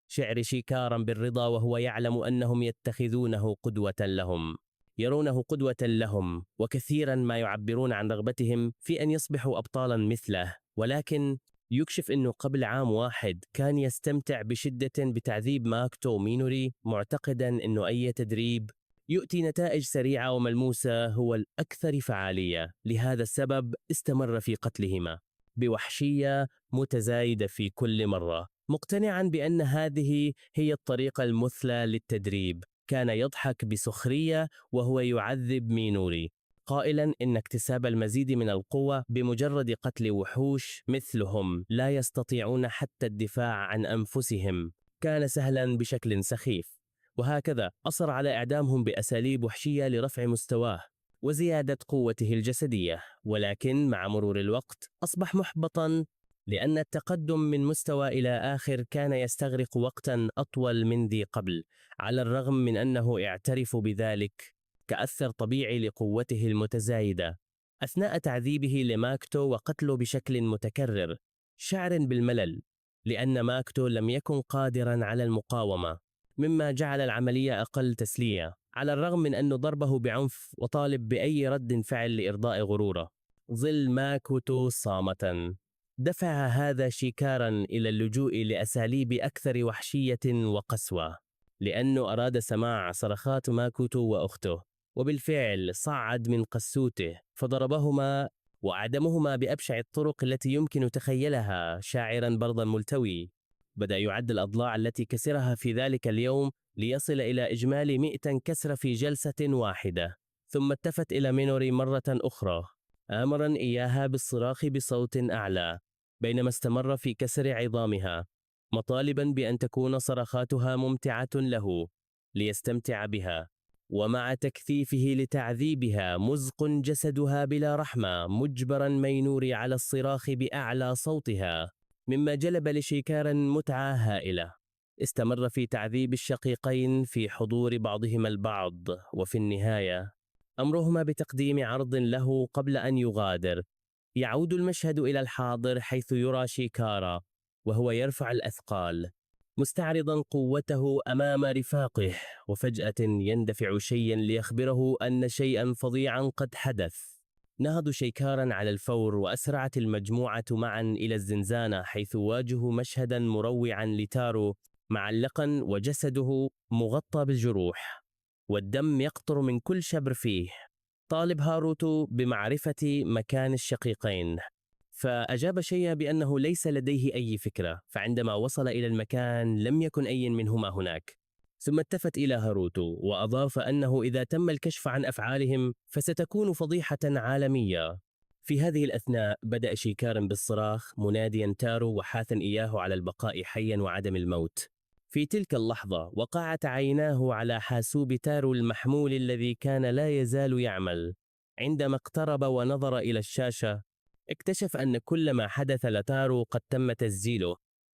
شعر شيكارا بالرضا وهو يعلم أنهم يتخذونه قدوة لهم، يرونه قدوة لهم، وكثيرا ما يعبرون عن رغبتهم في أن يصبحوا أبطالا مثله. ولكن يكشف أنه قبل عام واحد كان يستمتع بشدة بتعذيب ماكوتو ومينوري، معتقدا أنه أي تدريب يؤتي نتائج سريعة وملموسة هو الأكثر فعالية. لهذا السبب استمر في قتلهما بوحشية متزايدة في كل مرة، مقتنعا بأن هذه هي الطريقة المثلى للتدريب. كان يضحك بسخرية وهو يعذب مينوري، قائلا إن اكتساب المزيد من القوة بمجرد قتل وحوش مثلهم لا يستطيعون حتى الدفاع عن أنفسهم كان سهلا بشكل سخيف. وهكذا أصر على إعدامهم بأساليب وحشية لرفع مستواه وزيادة قوته الجسدية. ولكن مع مرور الوقت أصبح محبطا، لأن التقدم من مستوى إلى آخر كان يستغرق وقتا أطول من ذي قبل، على الرغم من أنه يعترف بذلك كأثر طبيعي لقوته المتزايدة. أثناء تعذيبه لماكوتو وقتله بشكل متكرر، شعر بالملل لأن ماكوتو لم يكن قادرا على المقاومة، مما جعل العملية أقل تسلية، على الرغم من أنه ضربه بعنف وطالب بأي رد فعل لإرضاء غروره. ظل ماكوتو صامتا، دفع هذا شيكارا إلى اللجوء لأساليب أكثر وحشية وقسوة، لأنه أراد سماع صرخات ماكوتو وأخته، وبالفعل صعد من قسوته فضربهما وأعدمهما بأبشع الطرق التي يمكن تخيلها، شاعرا برضا ملتوي. بدأ يعد الأضلاع التي كسرها في ذلك اليوم ليصل إلى إجمالي 100 كسر في جلسة واحدة. ثم التفت إلى مينوري مرة أخرى، آمرا إياها بالصراخ بصوت أعلى بينما استمر في كسر عظامها، مطالبا بأن تكون صرخاتها ممتعة له ليستمتع بها. ومع تكثيفه لتعذيبها مزق جسدها بلا رحمة، مجبرا مينوري على الصراخ بأعلى صوتها، مما جلب لشيكارا متعة هائلة. استمر في تعذيب الشقيقين في حضور بعضهما البعض، وفي النهاية أمرهما بتقديم عرض له قبل أن يغادر. يعود المشهد إلى الحاضر، حيث يرى شيكارا وهو يرفع الأثقال مستعرضا قوته أمام رفاقه، وفجأة يندفع شيئا ليخبره أن شيئا فظيعا قد حدث. نهض شيكارا على الفور، وأسرعت المجموعة معا إلى الزنزانة، حيث واجهوا مشهدا مروعا لتارو معلقا وجسده مغطى بالجروح والدم يقطر من كل شبر فيه. طالب هاروتو بمعرفة مكان الشقيقين، فأجاب شيا بأنه ليس لديه أي فكرة، فعندما وصل إلى المكان لم يكن أي منهما هناك. ثم التفت إلى هاروتو وأضاف أنه إذا تم الكشف عن أفعالهم فستكون فضيحة عالمية. في هذه الأثناء بدأ شيكارا بالصراخ مناديا تارو وحاثا إياه على البقاء حيا وعدم الموت. في تلك اللحظة وقعت عيناه على حاسوب تارو المحمول الذي كان لا يزال يعمل. عندما اقترب ونظر إلى الشاشة اكتشف أن كل ما حدث لتارو قد تم تسجيله.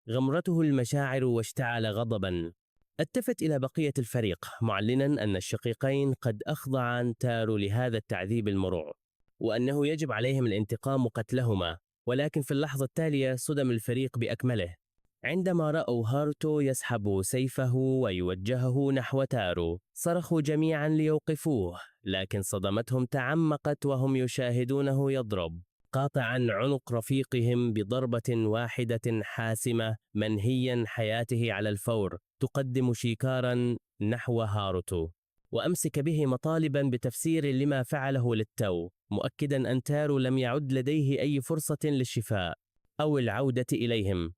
غمرته المشاعر واشتعل غضبا. التفت إلى بقية الفريق معلنا أن الشقيقين قد أخضعا تارو لهذا التعذيب المروع، وأنه يجب عليهم الانتقام وقتلهما. ولكن في اللحظة التالية صدم الفريق بأكمله عندما رأوا هاروتو يسحب سيفه ويوجهه نحو تارو. صرخوا جميعا ليوقفوه، لكن صدمتهم تعمقت وهم يشاهدونه يضرب، قاطعا عنق رفيقهم بضربة واحدة حاسمة، منهيا حياته على الفور. تقدم شيكارا نحو هاروتو وأمسك به مطالبا بتفسير لما فعله للتو، مؤكدا أن تارو لم يعد لديه أي فرصة للشفاء أو العودة إليهم.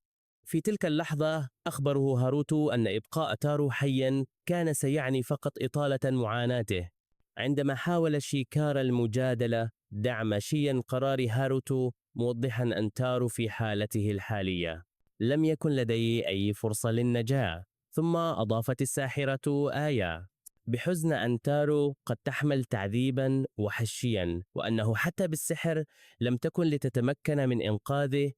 في تلك اللحظة أخبره هاروتو أن إبقاء تارو حيا كان سيعني فقط إطالة معاناته. عندما حاول شيكارا المجادلة دعم شيا قرار هاروتو، موضحا أن تارو في حالته الحالية لم يكن لديه أي فرصة للنجاة. ثم أضافت الساحرة آيا بحزن أن تارو قد تحمل تعذيبا وحشيا، وأنه حتى بالسحر لم تكن لتتمكن من إنقاذه.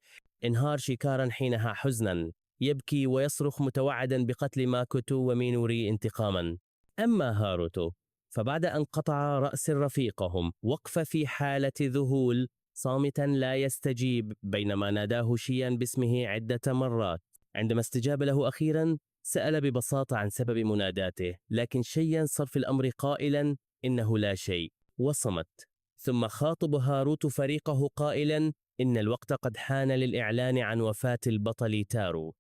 انهار شيكارا حينها حزنا، يبكي ويصرخ متوعدا بقتل ماكوتو ومينوري انتقاما. أما هاروتو فبعد أن قطع رأس رفيقهم وقف في حالة ذهول صامتا لا يستجيب، بينما ناداه شيان باسمه عدة مرات. عندما استجاب له أخيرا سأل ببساطة عن سبب مناداته، لكن شيان صار في الأمر قائلا إنه لا شيء، وصمت. ثم خاطب هاروتو فريقه قائلا إن الوقت قد حان للإعلان عن وفاة البطل تارو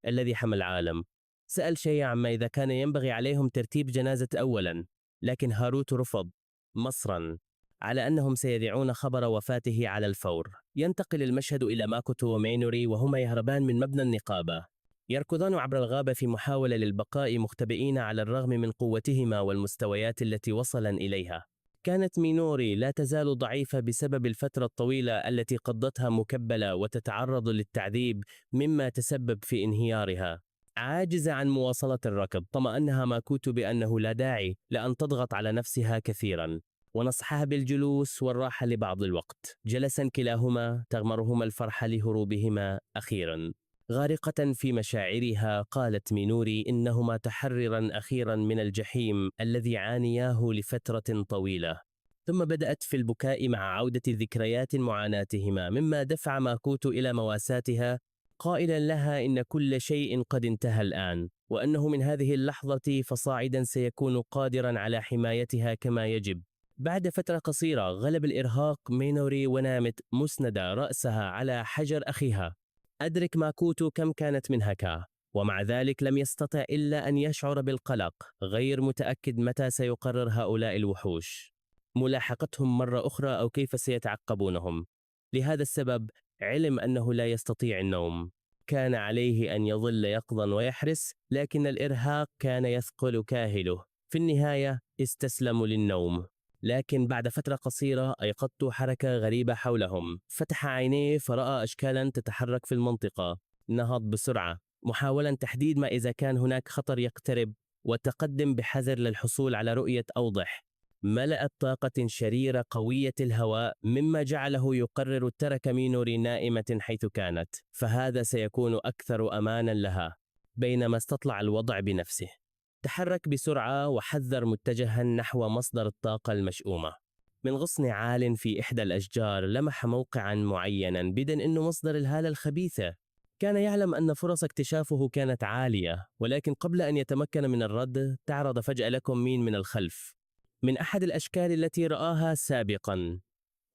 الذي حمى العالم. سأل شيا عما إذا كان ينبغي عليهم ترتيب جنازة أولا، لكن هاروتو رفض مصرا على أنهم سيذيعون خبر وفاته على الفور. ينتقل المشهد إلى ماكوتو ومينوري وهما يهربان من مبنى النقابة، يركضان عبر الغابة في محاولة للبقاء مختبئين على الرغم من قوتهما والمستويات التي وصلا إليها. كانت مينوري لا تزال ضعيفة بسبب الفترة الطويلة التي قضتها مكبلة وتتعرض للتعذيب، مما تسبب في انهيارها. عاجزة عن مواصلة الركض، طمأنها ماكوتو بأنه لا داعي لأن تضغط على نفسها كثيرا، ونصحها بالجلوس والراحة لبعض الوقت. جلسا كلاهما تغمرهما الفرحة لهروبهما. أخيرا غارقة في مشاعرها قالت مينوري إنهما تحررا أخيرا من الجحيم الذي عانياه لفترة طويلة. ثم بدأت في البكاء مع عودة ذكريات معاناتهما، مما دفع ماكوتو إلى مواساتها قائلا لها إن كل شيء قد انتهى الآن، وأنه من هذه اللحظة فصاعدا سيكون قادرا على حمايتها كما يجب. بعد فترة قصيرة غلب الإرهاق مينوري ونامت مسندة رأسها على حجر أخيها. أدرك ماكوتو كم كانت منهكة، ومع ذلك لم يستطع إلا أن يشعر بالقلق، غير متأكد متى سيقرر هؤلاء الوحوش ملاحقتهم مرة أخرى أو كيف سيتعقبونهم. لهذا السبب علم أنه لا يستطيع النوم. كان عليه أن يظل يقظا ويحرس، لكن الإرهاق كان يثقل كاهله. في النهاية استسلموا للنوم، لكن بعد فترة قصيرة أيقظت حركة غريبة حولهم. فتح عينيه فرأى أشكالا تتحرك في المنطقة. نهض بسرعة محاولا تحديد ما إذا كان هناك خطر يقترب، وتقدم بحذر للحصول على رؤية أوضح. ملأت طاقة شريرة قوية الهواء، مما جعله يقرر ترك مينوري نائمة حيث كانت، فهذا سيكون أكثر أمانا لها. بينما استطلع الوضع بنفسه تحرك بسرعة وحذر متجها نحو مصدر الطاقة المشؤومة. من غصن عال في إحدى الأشجار لمح موقعا معينا بدن أنه مصدر الهالة الخبيثة. كان يعلم أن فرص اكتشافه كانت عالية، ولكن قبل أن يتمكن من الرد تعرض فجأة لكم مين من الخلف من أحد الأشكال التي رآها سابقا،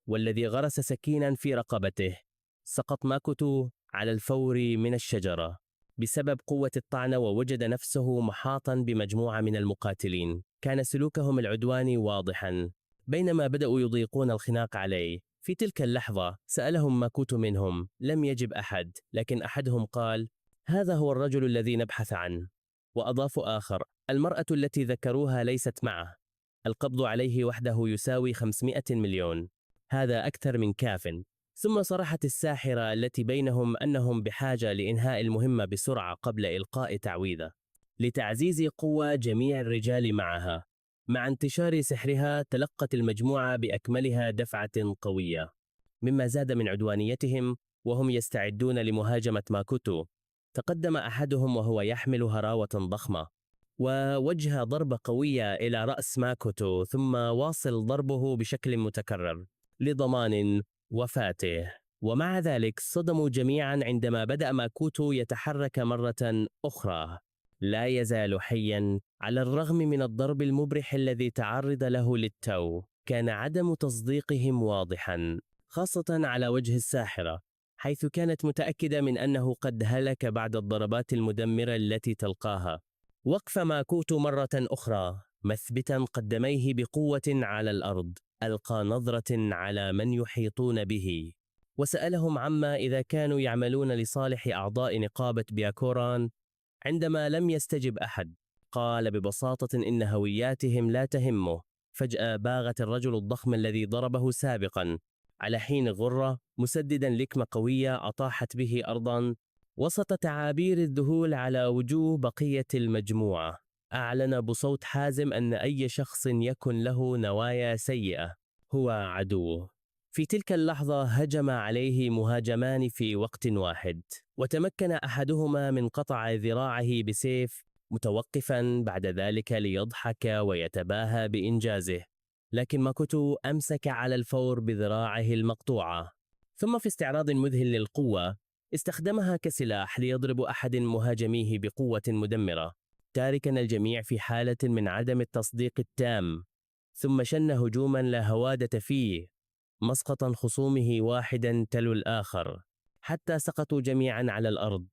والذي غرس سكينا في رقبته. سقط ماكوتو على الفور من الشجرة بسبب قوة الطعنة، ووجد نفسه محاطا بمجموعة من المقاتلين. كان سلوكهم العدواني واضحا بينما بدأوا يضيقون الخناق عليه. في تلك اللحظة سألهم ماكوتو منهم، لم يجب أحد، لكن أحدهم قال: هذا هو الرجل الذي نبحث عنه. وأضاف آخر: المرأة التي ذكروها ليست معه، القبض عليه وحده يساوي 500 مليون، هذا أكثر من كاف. ثم صرحت الساحرة التي بينهم أنهم بحاجة لإنهاء المهمة بسرعة قبل إلقاء تعويذة لتعزيز قوة جميع الرجال معها. مع انتشار سحرها تلقت المجموعة بأكملها دفعة قوية، مما زاد من عدوانيتهم وهم يستعدون لمهاجمة ماكوتو. تقدم أحدهم وهو يحمل هراوة ضخمة ووجه ضربة قوية إلى رأس ماكوتو، ثم واصل ضربه بشكل متكرر لضمان وفاته. ومع ذلك صدموا جميعا عندما بدأ ماكوتو يتحرك مرة أخرى، لا يزال حيا على الرغم من الضرب المبرح الذي تعرض له للتو. كان عدم تصديقهم واضحا، خاصة على وجه الساحرة، حيث كانت متأكدة من أنه قد هلك بعد الضربات المدمرة التي تلقاها. وقف ماكوتو مرة أخرى مثبتا قدميه بقوة على الأرض، ألقى نظرة على من يحيطون به وسألهم عما إذا كانوا يعملون لصالح أعضاء نقابة بياكوران. عندما لم يستجب أحد قال ببساطة إن هوياتهم لا تهمه. فجأة باغت الرجل الضخم الذي ضربه سابقا على حين غرة مسددا لكمة قوية أطاحت به أرضا وسط تعابير الذهول على وجوه بقية المجموعة. أعلن بصوت حازم أن أي شخص يكن له نوايا سيئة هو عدوه. في تلك اللحظة هجم عليه مهاجمان في وقت واحد، وتمكن أحدهما من قطع ذراعه بسيف، متوقفا بعد ذلك ليضحك ويتباهى بإنجازه. لكن ماكوتو أمسك على الفور بذراعه المقطوعة، ثم في استعراض مذهل للقوة استخدمها كسلاح ليضرب أحد مهاجميه بقوة مدمرة، تاركا الجميع في حالة من عدم التصديق التام. ثم شن هجوما لا هوادة فيه، مسقطا خصومه واحدا تلو الآخر حتى سقطوا جميعا على الأرض.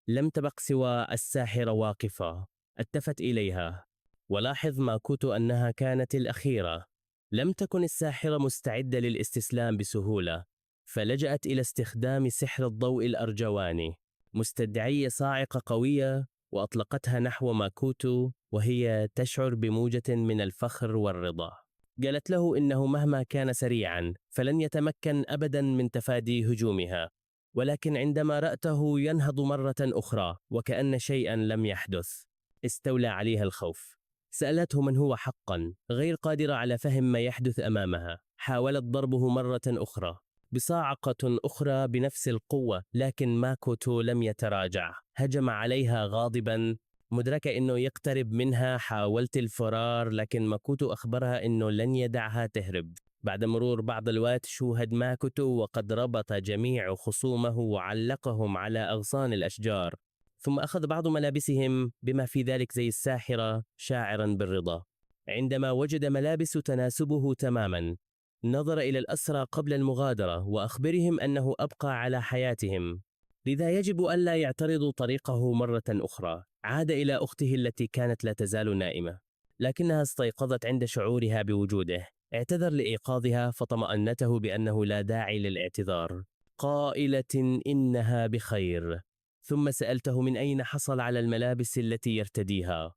لم تبق سوى الساحرة واقفة التفت إليها، ولاحظ ماكوتو أنها كانت الأخيرة. لم تكن الساحرة مستعدة للاستسلام بسهولة، فلجأت إلى استخدام سحر الضوء الأرجواني، مستدعية صاعقة قوية، وأطلقتها نحو ماكوتو وهي تشعر بموجة من الفخر والرضا. قالت له إنه مهما كان سريعا فلن يتمكن أبدا من تفادي هجومها، ولكن عندما رأته ينهض مرة أخرى وكأن شيئا لم يحدث استولى عليها الخوف. سألته من هو حقا، غير قادرة على فهم ما يحدث أمامها. حاولت ضربه مرة أخرى بصاعقة أخرى بنفس القوة، لكن ماكوتو لم يتراجع. هجم عليها غاضبا، مدركة أنه يقترب منها. حاولت الفرار، لكن ماكوتو أخبرها أنه لن يدعها تهرب. بعد مرور بعض الوقت شوهد ماكوتو وقد ربط جميع خصومه وعلقهم على أغصان الأشجار، ثم أخذ بعض ملابسهم بما في ذلك زي الساحرة، شاعرا بالرضا. عندما وجد ملابس تناسبه تماما نظر إلى الأسرى قبل المغادرة وأخبرهم أنه أبقى على حياتهم، لذا يجب ألا يعترضوا طريقه مرة أخرى. عاد إلى أخته التي كانت لا تزال نائمة، لكنها استيقظت عند شعورها بوجوده. اعتذر لإيقاظها فطمأنته بأنه لا داعي للاعتذار، قائلة إنها بخير. ثم سألته من أين حصل على الملابس التي يرتديها.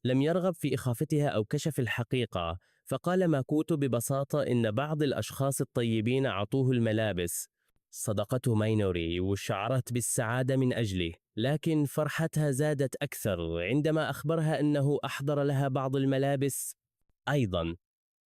لم يرغب في إخافتها أو كشف الحقيقة، فقال ماكوتو ببساطة إن بعض الأشخاص الطيبين أعطوه الملابس. صدقته ماينوري وشعرت بالسعادة من أجله، لكن فرحتها زادت أكثر عندما أخبرها أنه أحضر لها بعض الملابس أيضا.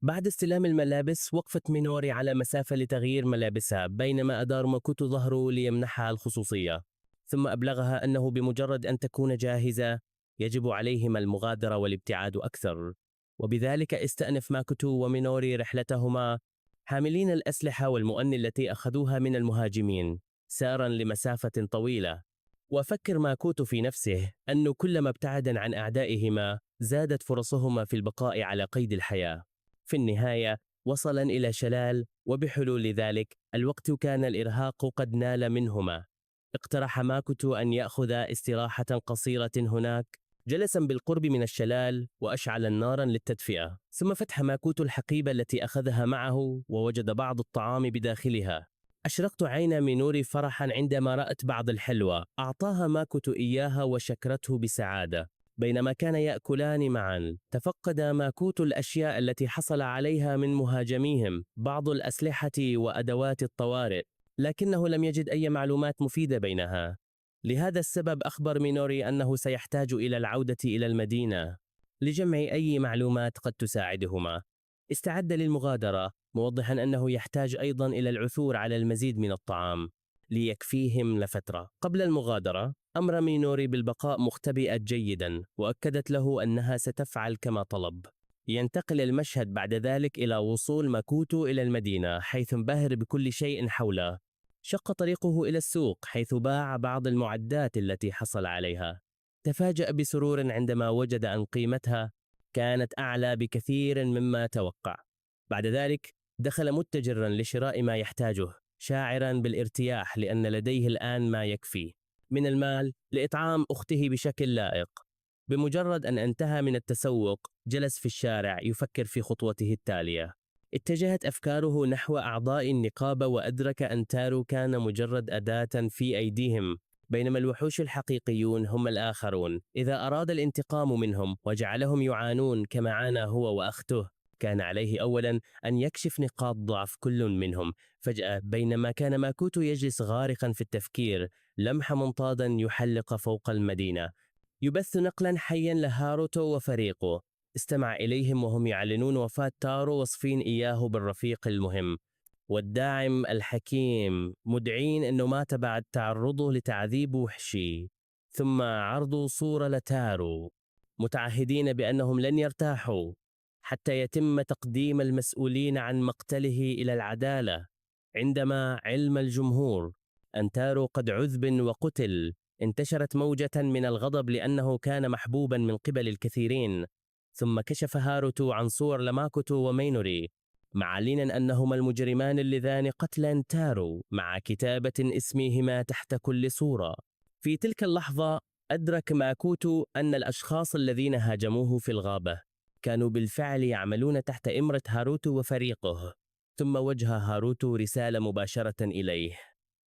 بعد استلام الملابس وقفت مينوري على مسافة لتغيير ملابسها، بينما أدار ماكوتو ظهره ليمنحها الخصوصية. ثم أبلغها أنه بمجرد أن تكون جاهزة يجب عليهما المغادرة والابتعاد أكثر. وبذلك استأنف ماكوتو ومينوري رحلتهما حاملين الأسلحة والمؤني التي أخذوها من المهاجمين، سارا لمسافة طويلة. وفكر ماكوتو في نفسه أنه كلما ابتعدا عن أعدائهما زادت فرصهما في البقاء على قيد الحياة. في النهاية وصلا إلى شلال، وبحلول ذلك الوقت كان الإرهاق قد نال منهما. اقترح ماكوتو أن يأخذ استراحة قصيرة هناك، جلسا بالقرب من الشلال وأشعل نارا للتدفئة. ثم فتح ماكوتو الحقيبة التي أخذها معه ووجد بعض الطعام بداخلها. أشرقت عين مينوري فرحا عندما رأت بعض الحلوى، أعطاها ماكوتو إياها وشكرته بسعادة. بينما كان يأكلان معا تفقد ماكوتو الأشياء التي حصل عليها من مهاجميهم، بعض الأسلحة وأدوات الطوارئ، لكنه لم يجد أي معلومات مفيدة بينها. لهذا السبب أخبر مينوري أنه سيحتاج إلى العودة إلى المدينة لجمع أي معلومات قد تساعدهما. استعد للمغادرة، موضحا أنه يحتاج أيضا إلى العثور على المزيد من الطعام ليكفيهم لفترة. قبل المغادرة أمر مينوري بالبقاء مختبئة جيدا، وأكدت له أنها ستفعل كما طلب. ينتقل المشهد بعد ذلك إلى وصول ماكوتو إلى المدينة، حيث انبهر بكل شيء حوله. شق طريقه إلى السوق حيث باع بعض المعدات التي حصل عليها. تفاجأ بسرور عندما وجد أن قيمتها كانت أعلى بكثير مما توقع. بعد ذلك دخل متجرا لشراء ما يحتاجه، شاعرا بالارتياح لأن لديه الآن ما يكفي من المال لإطعام أخته بشكل لائق. بمجرد أن انتهى من التسوق جلس في الشارع يفكر في خطوته التالية. اتجهت أفكاره نحو أعضاء النقابة، وأدرك أن تارو كان مجرد أداة في أيديهم، بينما الوحوش الحقيقيون هم الآخرون. إذا أراد الانتقام منهم وجعلهم يعانون كما عانى هو وأخته، كان عليه أولا أن يكشف نقاط ضعف كل منهم. فجأة بينما كان ماكوتو يجلس غارقا في التفكير، لمح منطادا يحلق فوق المدينة. يبث نقلا حيا لهاروتو وفريقه. استمع إليهم وهم يعلنون وفاة تارو، وصفين إياه بالرفيق المهم والداعم الحكيم، مدعين أنه مات بعد تعرضه لتعذيب وحشي. ثم عرضوا صورة لتارو، متعهدين بأنهم لن يرتاحوا حتى يتم تقديم المسؤولين عن مقتله إلى العدالة. عندما علم الجمهور أن تارو قد عذب وقتل، انتشرت موجة من الغضب لأنه كان محبوبا من قبل الكثيرين. ثم كشف هاروتو عن صور لماكوتو ومينوري، معلنا أنهما المجرمان اللذان قتلا تارو، مع كتابة اسمهما تحت كل صورة. في تلك اللحظة أدرك ماكوتو أن الأشخاص الذين هاجموه في الغابة كانوا بالفعل يعملون تحت إمرة هاروتو وفريقه. ثم وجه هاروتو رسالة مباشرة إليه،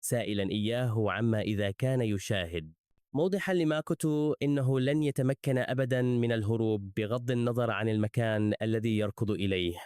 سائلا إياه عما إذا كان يشاهد، موضحا لماكوتو إنه لن يتمكن أبدا من الهروب بغض النظر عن المكان الذي يركض إليه،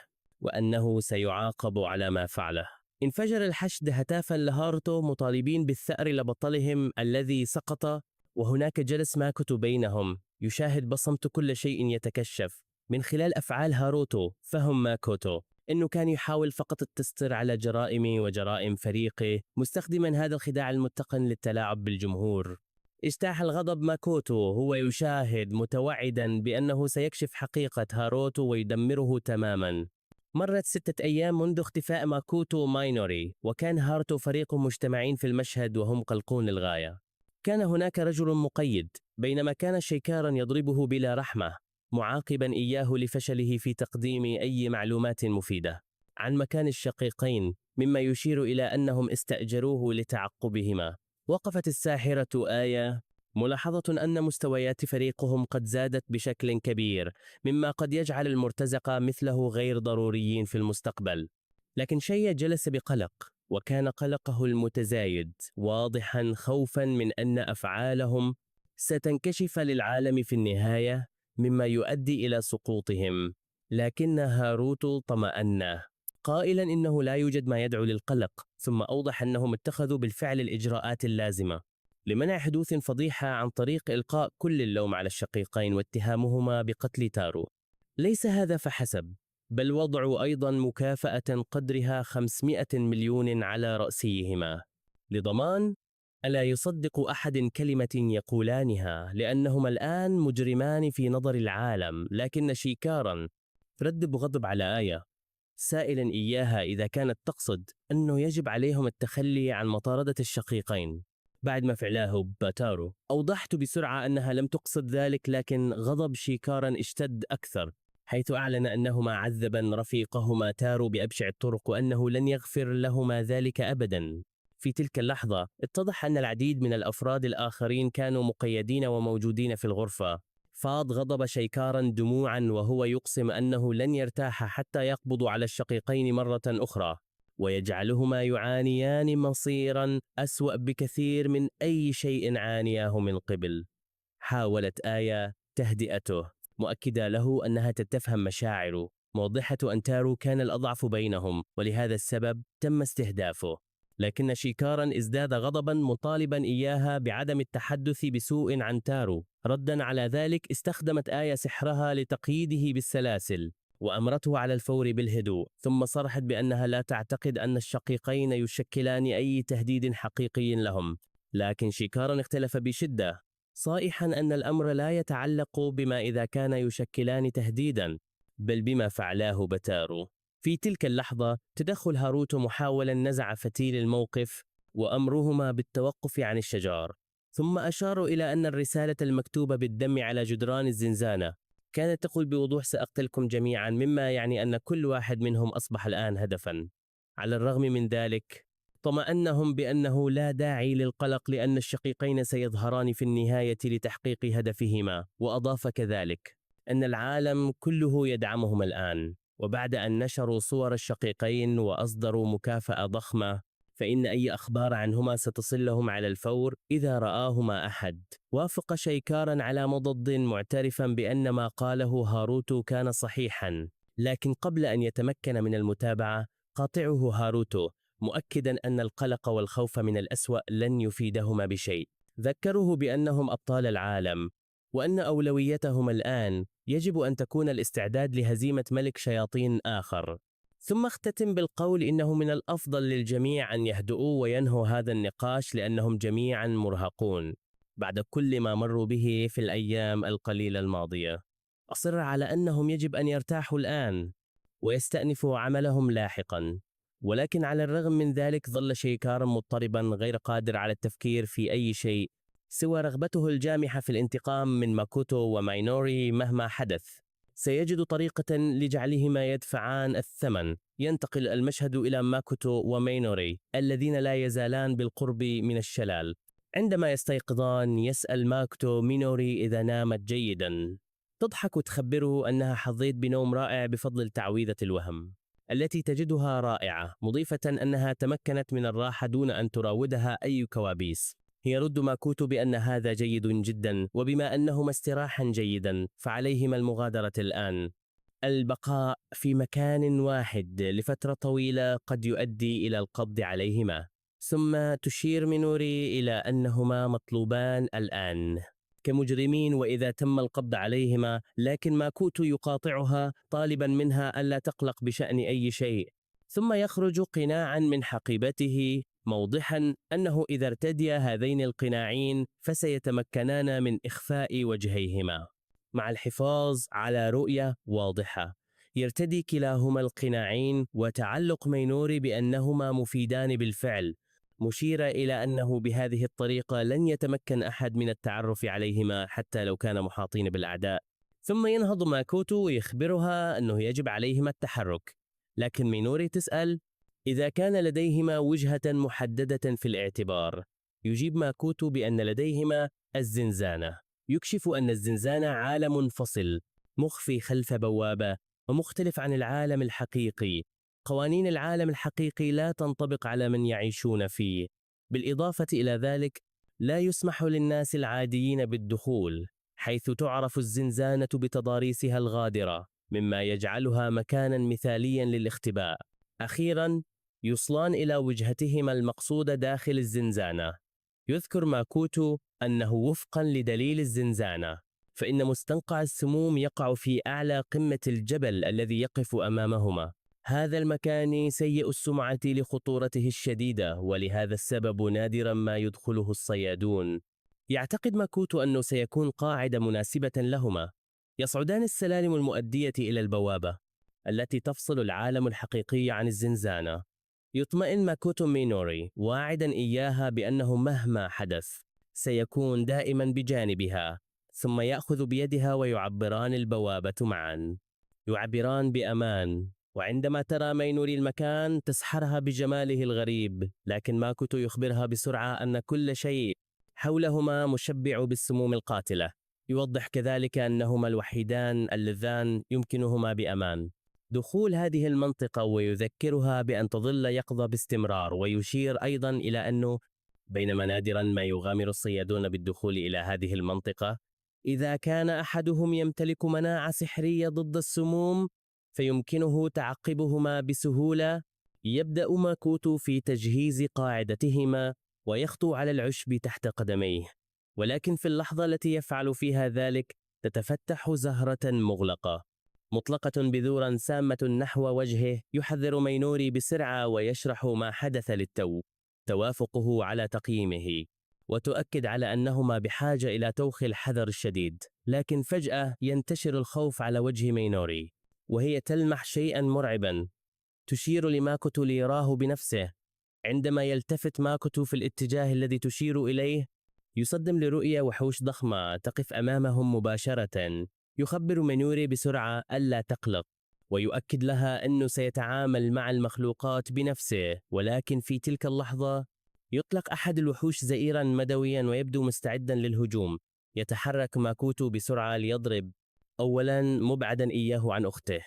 وأنه سيعاقب على ما فعله. انفجر الحشد هتافا لهاروتو مطالبين بالثأر لبطلهم الذي سقط، وهناك جلس ماكوتو بينهم يشاهد بصمة كل شيء يتكشف. من خلال أفعال هاروتو فهم ماكوتو إنه كان يحاول فقط التستر على وجرائم فريقه، مستخدما هذا الخداع المتقن للتلاعب بالجمهور. اجتاح الغضب ماكوتو هو يشاهد، متوعدا بأنه سيكشف حقيقة هاروتو ويدمره تماما. مرت 6 أيام منذ اختفاء ماكوتو وماينوري، وكان هاروتو وفريقه مجتمعين في المشهد وهم قلقون للغاية. كان هناك رجل مقيد، بينما كان شيكارا يضربه بلا رحمة، معاقبا إياه لفشله في تقديم أي معلومات مفيدة عن مكان الشقيقين، مما يشير إلى أنهم استأجروه لتعقبهما. وقفت الساحرة آية ملاحظة أن مستويات فريقهم قد زادت بشكل كبير، مما قد يجعل المرتزقة مثله غير ضروريين في المستقبل. لكن شيء جلس بقلق، وكان قلقه المتزايد واضحا خوفا من أن أفعالهم ستنكشف للعالم في النهاية، مما يؤدي إلى سقوطهم. لكن هاروتو طمأن قائلا إنه لا يوجد ما يدعو للقلق، ثم أوضح أنهم اتخذوا بالفعل الإجراءات اللازمة لمنع حدوث فضيحة عن طريق إلقاء كل اللوم على الشقيقين واتهامهما بقتل تارو. ليس هذا فحسب، بل وضعوا أيضا مكافأة قدرها 500 مليون على رأسيهما، لضمان ألا يصدق أحد كلمة يقولانها، لأنهما الآن مجرمان في نظر العالم. لكن شيكارا رد بغضب على آية، سائلا إياها إذا كانت تقصد أنه يجب عليهم التخلي عن مطاردة الشقيقين بعد ما فعلاه باتارو. أوضحت بسرعة أنها لم تقصد ذلك، لكن غضب شيكارا اشتد أكثر، حيث أعلن أنهما عذبا رفيقهما تارو بأبشع الطرق، وأنه لن يغفر لهما ذلك أبدا. في تلك اللحظة اتضح أن العديد من الأفراد الآخرين كانوا مقيدين وموجودين في الغرفة. فاض غضب شيكارا دموعا، وهو يقسم أنه لن يرتاح حتى يقبضوا على الشقيقين مرة أخرى، ويجعلهما يعانيان مصيرا أسوأ بكثير من أي شيء عانياه من قبل. حاولت آية تهدئته، مؤكدة له أنها تتفهم مشاعره، موضحة أن تارو كان الأضعف بينهم ولهذا السبب تم استهدافه. لكن شيكارا ازداد غضبا، مطالبا إياها بعدم التحدث بسوء عن تارو. ردا على ذلك استخدمت آية سحرها لتقييده بالسلاسل، وأمرته على الفور بالهدوء، ثم صرحت بأنها لا تعتقد أن الشقيقين يشكلان أي تهديد حقيقي لهم. لكن شيكارا اختلف بشدة، صائحا أن الأمر لا يتعلق بما إذا كان يشكلان تهديدا، بل بما فعلاه بتارو. في تلك اللحظة تدخل هاروتو محاولا نزع فتيل الموقف وأمرهما بالتوقف عن الشجار، ثم أشاروا إلى أن الرسالة المكتوبة بالدم على جدران الزنزانة كانت تقول بوضوح سأقتلكم جميعا، مما يعني أن كل واحد منهم أصبح الآن هدفا. على الرغم من ذلك طمأنهم بأنه لا داعي للقلق، لأن الشقيقين سيظهران في النهاية لتحقيق هدفهما، وأضاف كذلك أن العالم كله يدعمهما الآن. وبعد أن نشروا صور الشقيقين وأصدروا مكافأة ضخمة، فإن أي أخبار عنهما ستصلهم على الفور إذا رآهما أحد. وافق شيكارا على مضض، معترفا بأن ما قاله هاروتو كان صحيحا، لكن قبل أن يتمكن من المتابعة قاطعه هاروتو، مؤكدا أن القلق والخوف من الأسوأ لن يفيدهما بشيء. ذكره بأنهم أبطال العالم، وأن أولويتهما الآن يجب أن تكون الاستعداد لهزيمة ملك شياطين آخر. ثم اختتم بالقول إنه من الأفضل للجميع أن يهدؤوا وينهوا هذا النقاش لأنهم جميعا مرهقون بعد كل ما مروا به في الأيام القليلة الماضية. أصر على أنهم يجب أن يرتاحوا الآن ويستأنفوا عملهم لاحقا، ولكن على الرغم من ذلك ظل شيكارا مضطربا غير قادر على التفكير في أي شيء سوى رغبته الجامحة في الانتقام من ماكوتو وماينوري مهما حدث. سيجد طريقة لجعلهما يدفعان الثمن. ينتقل المشهد إلى ماكوتو وماينوري الذين لا يزالان بالقرب من الشلال. عندما يستيقظان يسأل ماكوتو مينوري إذا نامت جيدا. تضحك وتخبره أنها حظيت بنوم رائع بفضل تعويذة الوهم التي تجدها رائعة، مضيفة أنها تمكنت من الراحة دون أن تراودها أي كوابيس. يرد ماكوتو بأن هذا جيد جدا، وبما أنهما استراحا جيدا فعليهما المغادرة الآن. البقاء في مكان واحد لفترة طويلة قد يؤدي إلى القبض عليهما. ثم تشير مينوري إلى أنهما مطلوبان الآن كمجرمين وإذا تم القبض عليهما، لكن ماكوتو يقاطعها طالبا منها ألا تقلق بشأن أي شيء. ثم يخرج قناعا من حقيبته موضحا أنه إذا ارتدي هذين القناعين فسيتمكنان من إخفاء وجهيهما مع الحفاظ على رؤية واضحة. يرتدي كلاهما القناعين وتعلق مينوري بأنهما مفيدان بالفعل، مشيرة إلى أنه بهذه الطريقة لن يتمكن أحد من التعرف عليهما حتى لو كان محاطين بالأعداء. ثم ينهض ماكوتو ويخبرها أنه يجب عليهما التحرك، لكن مينوري تسأل إذا كان لديهما وجهة محددة في الاعتبار. يجيب ماكوتو بأن لديهما الزنزانة. يكشف أن الزنزانة عالم منفصل مخفي خلف بوابة ومختلف عن العالم الحقيقي. قوانين العالم الحقيقي لا تنطبق على من يعيشون فيه. بالإضافة إلى ذلك لا يسمح للناس العاديين بالدخول، حيث تعرف الزنزانة بتضاريسها الغادرة مما يجعلها مكانا مثاليا للاختباء. أخيرا يوصلان إلى وجهتهما المقصودة داخل الزنزانة. يذكر ماكوتو أنه وفقا لدليل الزنزانة فإن مستنقع السموم يقع في أعلى قمة الجبل الذي يقف أمامهما. هذا المكان سيء السمعة لخطورته الشديدة، ولهذا السبب نادرا ما يدخله الصيادون. يعتقد ماكوتو أنه سيكون قاعدة مناسبة لهما. يصعدان السلالم المؤدية إلى البوابة التي تفصل العالم الحقيقي عن الزنزانة. يطمئن ماكوتو مينوري واعدا إياها بأنه مهما حدث سيكون دائما بجانبها، ثم يأخذ بيدها ويعبران البوابة معا. يعبران بأمان، وعندما ترى مينوري المكان تسحرها بجماله الغريب، لكن ماكوتو يخبرها بسرعة أن كل شيء حولهما مشبع بالسموم القاتلة. يوضح كذلك أنهما الوحيدان اللذان يمكنهما بأمان دخول هذه المنطقة، ويذكرها بأن تظل يقظة باستمرار. ويشير أيضا إلى أنه بينما نادرا ما يغامر الصيادون بالدخول إلى هذه المنطقة، إذا كان أحدهم يمتلك مناعة سحرية ضد السموم فيمكنه تعقبهما بسهولة. يبدأ ماكوتو في تجهيز قاعدتهما ويخطو على العشب تحت قدميه، ولكن في اللحظة التي يفعل فيها ذلك تتفتح زهرة مغلقة مطلقة بذورا سامة نحو وجهه. يحذر مينوري بسرعة ويشرح ما حدث للتو، توافقه على تقييمه، وتؤكد على أنهما بحاجة إلى توخي الحذر الشديد. لكن فجأة ينتشر الخوف على وجه مينوري وهي تلمح شيئا مرعبا. تشير لماكوتو ليراه بنفسه. عندما يلتفت ماكوتو في الاتجاه الذي تشير إليه يصدم لرؤية وحوش ضخمة تقف أمامهم مباشرة. يخبر مينوري بسرعة ألا تقلق، ويؤكد لها أنه سيتعامل مع المخلوقات بنفسه. ولكن في تلك اللحظة يطلق أحد الوحوش زئيرا مدويا ويبدو مستعدا للهجوم. يتحرك ماكوتو بسرعة ليضرب أولا مبعدا إياه عن أخته.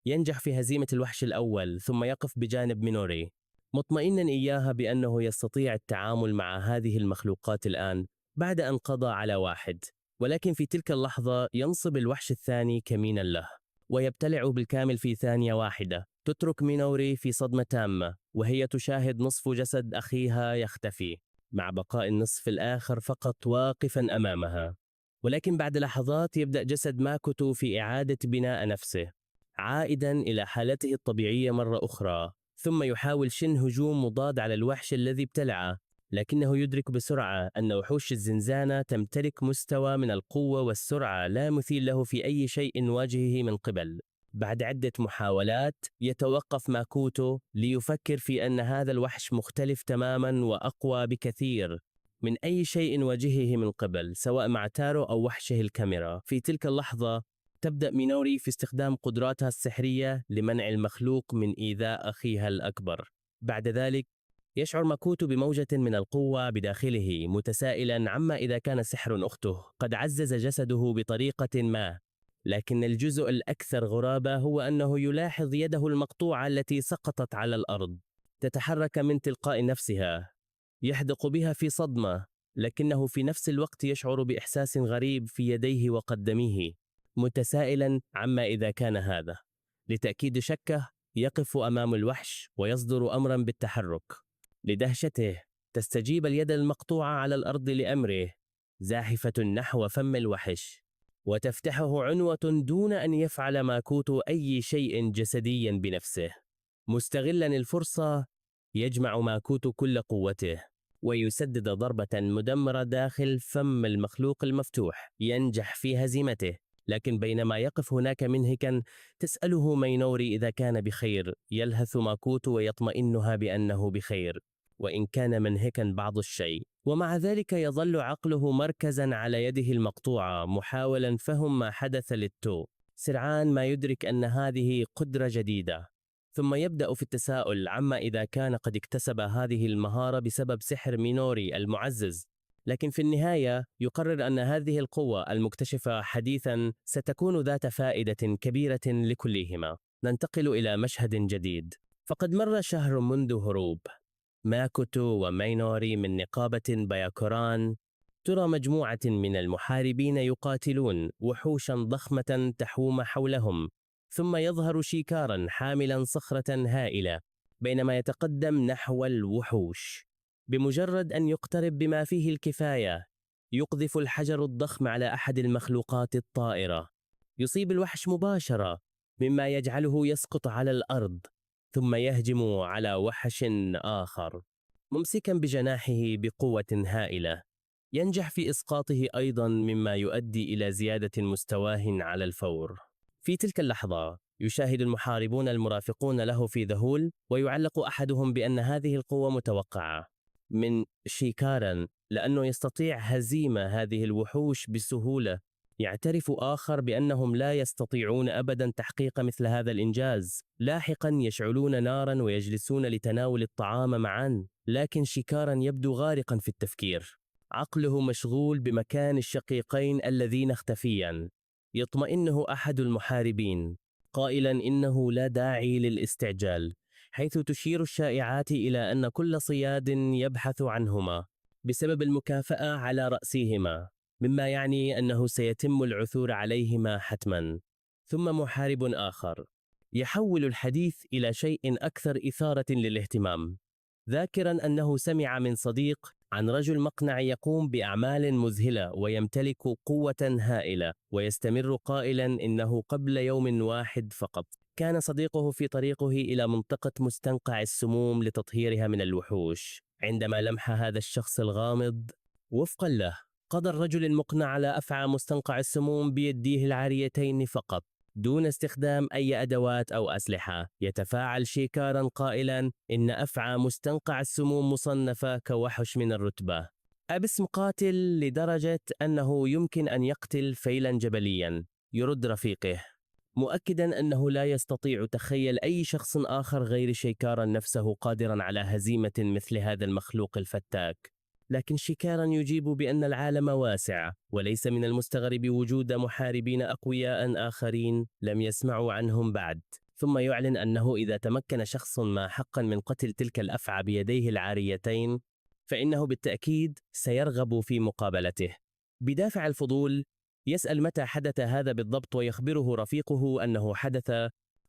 ينجح في هزيمة الوحش الأول، ثم يقف بجانب مينوري مطمئنا إياها بأنه يستطيع التعامل مع هذه المخلوقات الآن بعد أن قضى على واحد. ولكن في تلك اللحظة ينصب الوحش الثاني كمينا له ويبتلعه بالكامل في ثانية واحدة. تترك مينوري في صدمة تامة وهي تشاهد نصف جسد أخيها يختفي، مع بقاء النصف الآخر فقط واقفا أمامها. ولكن بعد لحظات يبدأ جسد ماكوتو في إعادة بناء نفسه، عائدا إلى حالته الطبيعية مرة أخرى، ثم يحاول شن هجوم مضاد على الوحش الذي ابتلعه، لكنه يدرك بسرعة أن وحوش الزنزانة تمتلك مستوى من القوة والسرعة لا مثيل له في أي شيء نواجهه من قبل. بعد عدة محاولات يتوقف ماكوتو ليفكر في أن هذا الوحش مختلف تماما وأقوى بكثير من أي شيء واجهه من قبل، سواء مع تارو أو وحشه الكاميرا. في تلك اللحظة تبدأ مينوري في استخدام قدراتها السحرية لمنع المخلوق من إيذاء أخيها الأكبر. بعد ذلك يشعر ماكوتو بموجة من القوة بداخله، متسائلا عما إذا كان سحر أخته قد عزز جسده بطريقة ما. لكن الجزء الأكثر غرابة هو أنه يلاحظ يده المقطوعة التي سقطت على الأرض تتحرك من تلقاء نفسها. يحدق بها في صدمة، لكنه في نفس الوقت يشعر بإحساس غريب في يديه وقدميه، متسائلا عما إذا كان هذا. لتأكيد شكه يقف أمام الوحش ويصدر أمرا بالتحرك. لدهشته تستجيب اليد المقطوعة على الأرض لأمره، زاحفة نحو فم الوحش وتفتحه عنوة دون أن يفعل ماكوتو أي شيء جسديا بنفسه. مستغلا الفرصة يجمع ماكوتو كل قوته ويسدد ضربة مدمرة داخل فم المخلوق المفتوح، ينجح في هزيمته. لكن بينما يقف هناك منهكا تسأله مينوري إذا كان بخير، يلهث ماكوتو ويطمئنها بأنه بخير وإن كان منهكا بعض الشيء، ومع ذلك يظل عقله مركزا على يده المقطوعة محاولا فهم ما حدث للتو، سرعان ما يدرك أن هذه قدرة جديدة. ثم يبدأ في التساؤل عما إذا كان قد اكتسب هذه المهارة بسبب سحر مينوري المعزز، لكن في النهاية يقرر أن هذه القوة المكتشفة حديثا ستكون ذات فائدة كبيرة لكلهما. ننتقل إلى مشهد جديد. فقد مر شهر منذ هروب ماكوتو ومينوري من نقابة باياكوران. ترى مجموعة من المحاربين يقاتلون وحوشا ضخمة تحوم حولهم، ثم يظهر شيكارا حاملا صخرة هائلة بينما يتقدم نحو الوحوش. بمجرد أن يقترب بما فيه الكفاية يقذف الحجر الضخم على أحد المخلوقات الطائرة، يصيب الوحش مباشرة مما يجعله يسقط على الأرض، ثم يهجم على وحش آخر ممسكا بجناحه بقوة هائلة، ينجح في إسقاطه أيضا مما يؤدي إلى زيادة مستواه على الفور. في تلك اللحظة يشاهد المحاربون المرافقون له في ذهول، ويعلق أحدهم بأن هذه القوة متوقعة من شيكارا لأنه يستطيع هزيمة هذه الوحوش بسهولة. يعترف آخر بأنهم لا يستطيعون أبدا تحقيق مثل هذا الإنجاز. لاحقا يشعلون نارا ويجلسون لتناول الطعام معا، لكن شيكارا يبدو غارقا في التفكير، عقله مشغول بمكان الشقيقين الذين اختفيا. يطمئنه أحد المحاربين قائلا إنه لا داعي للاستعجال، حيث تشير الشائعات إلى أن كل صياد يبحث عنهما بسبب المكافأة على رأسهما، مما يعني أنه سيتم العثور عليهما حتما. ثم محارب آخر يحول الحديث إلى شيء أكثر إثارة للاهتمام، ذاكرا أنه سمع من صديق عن رجل مقنع يقوم بأعمال مذهلة ويمتلك قوة هائلة، ويستمر قائلا إنه قبل يوم واحد فقط كان صديقه في طريقه إلى منطقة مستنقع السموم لتطهيرها من الوحوش. عندما لمح هذا الشخص الغامض وفقا له، قضى الرجل المقنع على أفعى مستنقع السموم بيديه العاريتين فقط دون استخدام أي أدوات أو أسلحة. يتفاعل شيكارا قائلا إن أفعى مستنقع السموم مصنفة كوحش من الرتبة، باسم قاتل لدرجة أنه يمكن أن يقتل فيلا جبليا. يرد رفيقه مؤكدا أنه لا يستطيع تخيل أي شخص آخر غير شيكارا نفسه قادرا على هزيمة مثل هذا المخلوق الفتاك. لكن شيكارا يجيب بأن العالم واسع، وليس من المستغرب وجود محاربين أقوياء آخرين لم يسمعوا عنهم بعد. ثم يعلن أنه إذا تمكن شخص ما حقا من قتل تلك الأفعى بيديه العاريتين فإنه بالتأكيد سيرغب في مقابلته. بدافع الفضول يسأل متى حدث هذا بالضبط، ويخبره رفيقه أنه حدث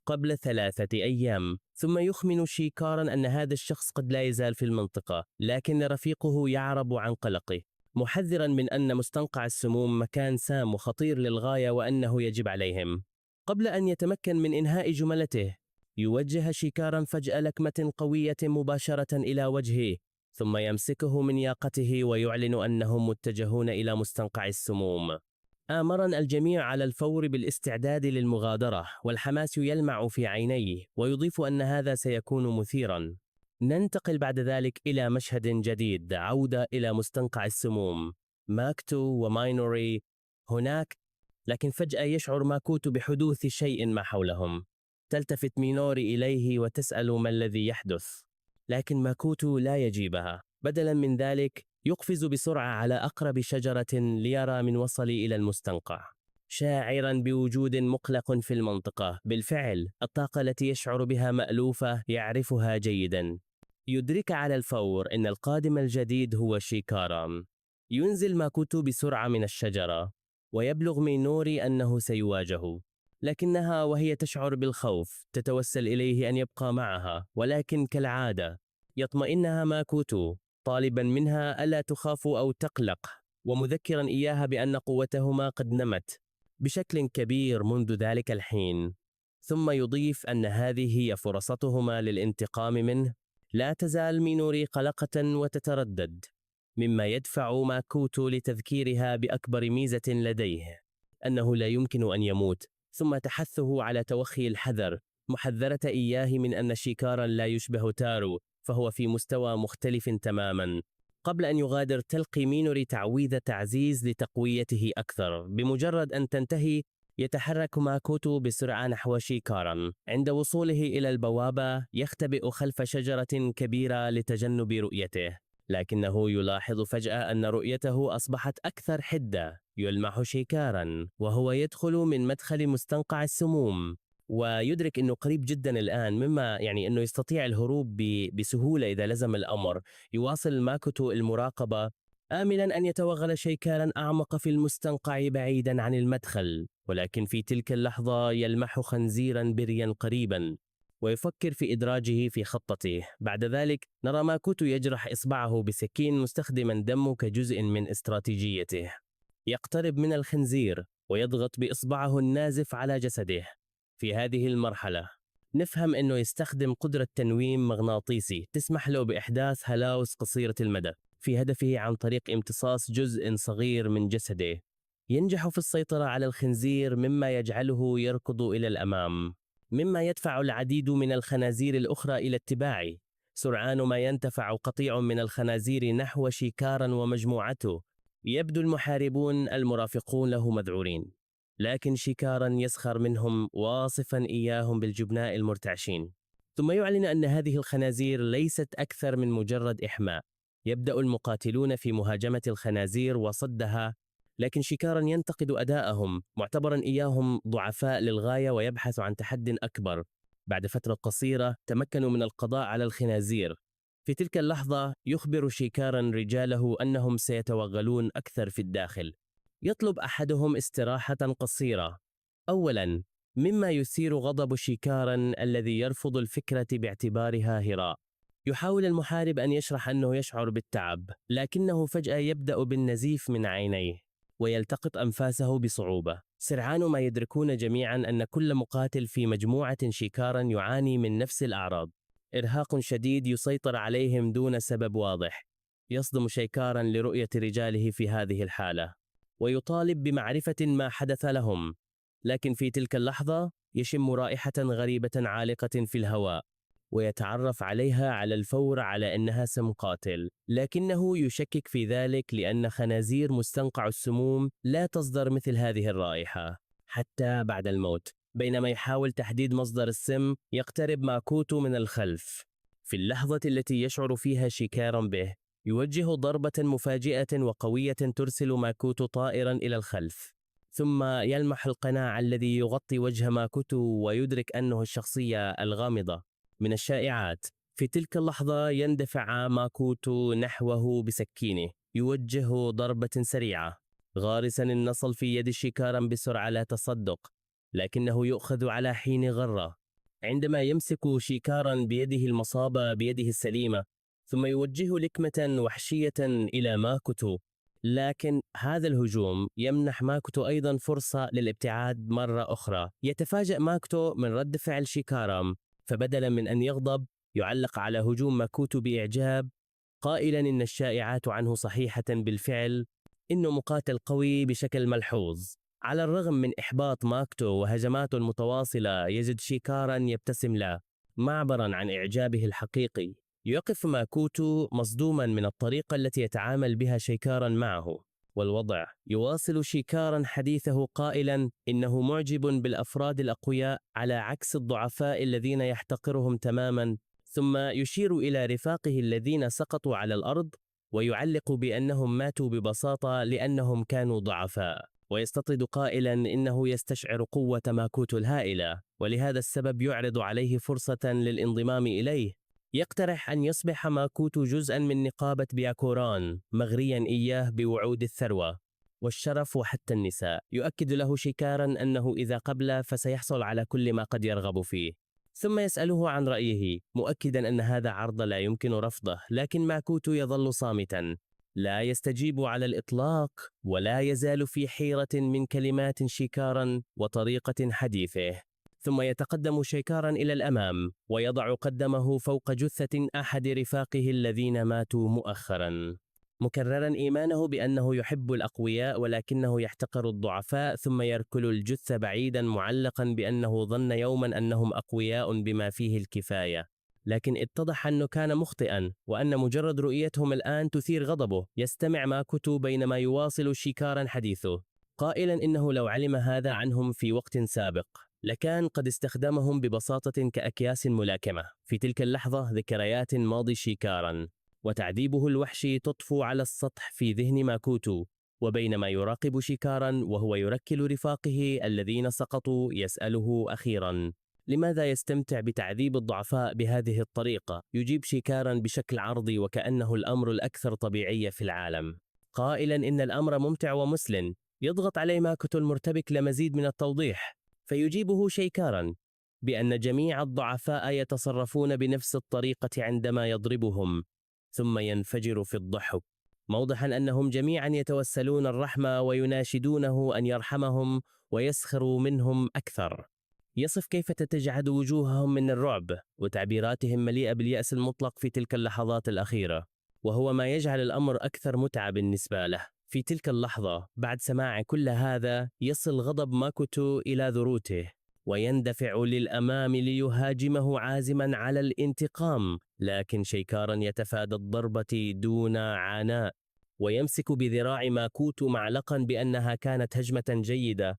قبل 3 أيام. ثم يخمن شيكارا أن هذا الشخص قد لا يزال في المنطقة، لكن رفيقه يعرب عن قلقه، محذرا من أن مستنقع السموم مكان سام وخطير للغاية وأنه يجب عليهم. قبل أن يتمكن من إنهاء جملته، يوجه شيكارا فجأة لكمة قوية مباشرة إلى وجهه، ثم يمسكه من ياقته ويعلن أنهم متجهون إلى مستنقع السموم. آمرا الجميع على الفور بالاستعداد للمغادرة، والحماس يلمع في عينيه، ويضيف أن هذا سيكون مثيرا. ننتقل بعد ذلك إلى مشهد جديد، عودة إلى مستنقع السموم. ماكوتو وماينوري هناك، لكن فجأة يشعر ماكوتو بحدوث شيء ما حولهم. تلتفت مينوري إليه وتسأل ما الذي يحدث، لكن ماكوتو لا يجيبها. بدلا من ذلك يقفز بسرعة على أقرب شجرة ليرى من وصل إلى المستنقع، شاعرا بوجود مقلق في المنطقة. بالفعل الطاقة التي يشعر بها مألوفة يعرفها جيدا. يدرك على الفور أن القادم الجديد هو شيكارا. ينزل ماكوتو بسرعة من الشجرة ويبلغ مينوري أنه سيواجهه، لكنها وهي تشعر بالخوف تتوسل إليه أن يبقى معها، ولكن كالعادة يطمئنها ماكوتو طالبا منها ألا تخاف أو تقلق، ومذكرا إياها بأن قوتهما قد نمت بشكل كبير منذ ذلك الحين. ثم يضيف أن هذه هي فرصتهما للانتقام منه. لا تزال مينوري قلقة وتتردد، مما يدفع ماكوتو لتذكيرها بأكبر ميزة لديه، أنه لا يمكن أن يموت، ثم تحثه على توخي الحذر، محذرة إياه من أن شيكارا لا يشبه تارو، فهو في مستوى مختلف تماما. قبل أن يغادر تلقي مينوري تعويذة تعزيز لتقويته أكثر. بمجرد أن تنتهي يتحرك ماكوتو بسرعة نحو شيكارا. عند وصوله إلى البوابة يختبئ خلف شجرة كبيرة لتجنب رؤيته، لكنه يلاحظ فجأة أن رؤيته أصبحت أكثر حدة. يلمح شيكارا وهو يدخل من مدخل مستنقع السموم، ويدرك أنه قريب جدا الآن، مما يعني أنه يستطيع الهروب بسهولة إذا لزم الأمر. يواصل ماكوتو المراقبة، آملا أن يتوغل شيكارا أعمق في المستنقع بعيدا عن المدخل، ولكن في تلك اللحظة يلمح خنزيرا بريا قريبا ويفكر في إدراجه في خطته. بعد ذلك نرى ماكوتو يجرح إصبعه بسكين مستخدما دمه كجزء من استراتيجيته. يقترب من الخنزير ويضغط بإصبعه النازف على جسده. في هذه المرحلة نفهم أنه يستخدم قدرة تنويم مغناطيسي تسمح له بإحداث هلاوس قصيرة المدى في هدفه عن طريق امتصاص جزء صغير من جسده. ينجح في السيطرة على الخنزير، مما يجعله يركض إلى الأمام، مما يدفع العديد من الخنازير الأخرى إلى اتباعه. سرعان ما يندفع قطيع من الخنازير نحو شيكارا ومجموعته. يبدو المحاربون المرافقون له مذعورين، لكن شيكارا يسخر منهم واصفا إياهم بالجبناء المرتعشين. ثم يعلن أن هذه الخنازير ليست أكثر من مجرد إحماء. يبدأ المقاتلون في مهاجمة الخنازير وصدها، لكن شيكارا ينتقد أداءهم معتبرا إياهم ضعفاء للغاية ويبحث عن تحد أكبر. بعد فترة قصيرة تمكنوا من القضاء على الخنازير. في تلك اللحظة يخبر شيكارا رجاله أنهم سيتوغلون أكثر في الداخل. يطلب أحدهم استراحة قصيرة أولا، مما يثير غضب شيكارا الذي يرفض الفكرة باعتبارها هراء. يحاول المحارب أن يشرح أنه يشعر بالتعب، لكنه فجأة يبدأ بالنزيف من عينيه ويلتقط أنفاسه بصعوبة. سرعان ما يدركون جميعا أن كل مقاتل في مجموعة شيكارا يعاني من نفس الأعراض، إرهاق شديد يسيطر عليهم دون سبب واضح. يصدم شيكارا لرؤية رجاله في هذه الحالة ويطالب بمعرفة ما حدث لهم، لكن في تلك اللحظة يشم رائحة غريبة عالقة في الهواء ويتعرف عليها على الفور على أنها سم قاتل، لكنه يشكك في ذلك لأن خنازير مستنقع السموم لا تصدر مثل هذه الرائحة حتى بعد الموت. بينما يحاول تحديد مصدر السم يقترب ماكوتو من الخلف. في اللحظة التي يشعر فيها شيكارا به يوجه ضربة مفاجئة وقوية ترسل ماكوتو طائرا إلى الخلف، ثم يلمح القناع الذي يغطي وجه ماكوتو ويدرك أنه الشخصية الغامضة من الشائعات. في تلك اللحظة يندفع ماكوتو نحوه بسكينه، يوجه ضربة سريعة غارسا النصل في يد شيكارا بسرعة لا تصدق، لكنه يؤخذ على حين غرة عندما يمسك شيكارا بيده المصابة بيده السليمة، ثم يوجه لكمة وحشية إلى ماكوتو لكن هذا الهجوم يمنح ماكوتو أيضا فرصة للابتعاد مرة أخرى. يتفاجأ ماكوتو من رد فعل شيكارا، فبدلا من أن يغضب يعلق على هجوم ماكوتو بإعجاب، قائلا إن الشائعات عنه صحيحة بالفعل، إنه مقاتل قوي بشكل ملحوظ. على الرغم من إحباط ماكوتو وهجماته المتواصلة، يجد شيكارا يبتسم له معبرا عن إعجابه الحقيقي. يقف ماكوتو مصدوما من الطريقة التي يتعامل بها شيكارا معه والوضع. يواصل شيكارا حديثه قائلا إنه معجب بالأفراد الأقوياء على عكس الضعفاء الذين يحتقرهم تماما، ثم يشير إلى رفاقه الذين سقطوا على الأرض ويعلق بأنهم ماتوا ببساطة لأنهم كانوا ضعفاء، ويستطرد قائلا إنه يستشعر قوة ماكوتو الهائلة، ولهذا السبب يعرض عليه فرصة للانضمام إليه. يقترح أن يصبح ماكوتو جزءا من نقابة بياكوران، مغريا إياه بوعود الثروة والشرف وحتى النساء. يؤكد له شيكارا أنه إذا قبل فسيحصل على كل ما قد يرغب فيه، ثم يسأله عن رأيه مؤكدا أن هذا عرض لا يمكن رفضه. لكن ماكوتو يظل صامتا، لا يستجيب على الإطلاق، ولا يزال في حيرة من كلمات شيكارا وطريقة حديثه. ثم يتقدم شيكارا إلى الأمام ويضع قدمه فوق جثة أحد رفاقه الذين ماتوا مؤخرا، مكررا إيمانه بأنه يحب الأقوياء ولكنه يحتقر الضعفاء، ثم يركل الجثة بعيدا معلقا بأنه ظن يوما أنهم أقوياء بما فيه الكفاية، لكن اتضح أنه كان مخطئا وأن مجرد رؤيتهم الآن تثير غضبه. يستمع ماكوتو بينما يواصل شيكارا حديثه قائلا إنه لو علم هذا عنهم في وقت سابق لكان قد استخدمهم ببساطة كأكياس ملاكمة. في تلك اللحظة ذكريات ماضي شيكارا وتعذيبه الوحشي تطفو على السطح في ذهن ماكوتو، وبينما يراقب شيكارا وهو يركل رفاقه الذين سقطوا يسأله أخيرا لماذا يستمتع بتعذيب الضعفاء بهذه الطريقة. يجيب شيكارا بشكل عرضي وكأنه الأمر الأكثر طبيعية في العالم، قائلا إن الأمر ممتع ومسل. يضغط عليه ماكوتو المرتبك لمزيد من التوضيح، فيجيبه شيكارا بأن جميع الضعفاء يتصرفون بنفس الطريقة عندما يضربهم، ثم ينفجر في الضحك موضحا أنهم جميعا يتوسلون الرحمة ويناشدونه أن يرحمهم ويسخروا منهم أكثر. يصف كيف تتجعد وجوههم من الرعب وتعبيراتهم مليئة باليأس المطلق في تلك اللحظات الأخيرة، وهو ما يجعل الأمر أكثر متعة بالنسبة له. في تلك اللحظة بعد سماع كل هذا يصل غضب ماكوتو إلى ذروته ويندفع للأمام ليهاجمه عازما على الانتقام، لكن شيكارا يتفادى الضربة دون عناء ويمسك بذراع ماكوتو معلقا بأنها كانت هجمة جيدة،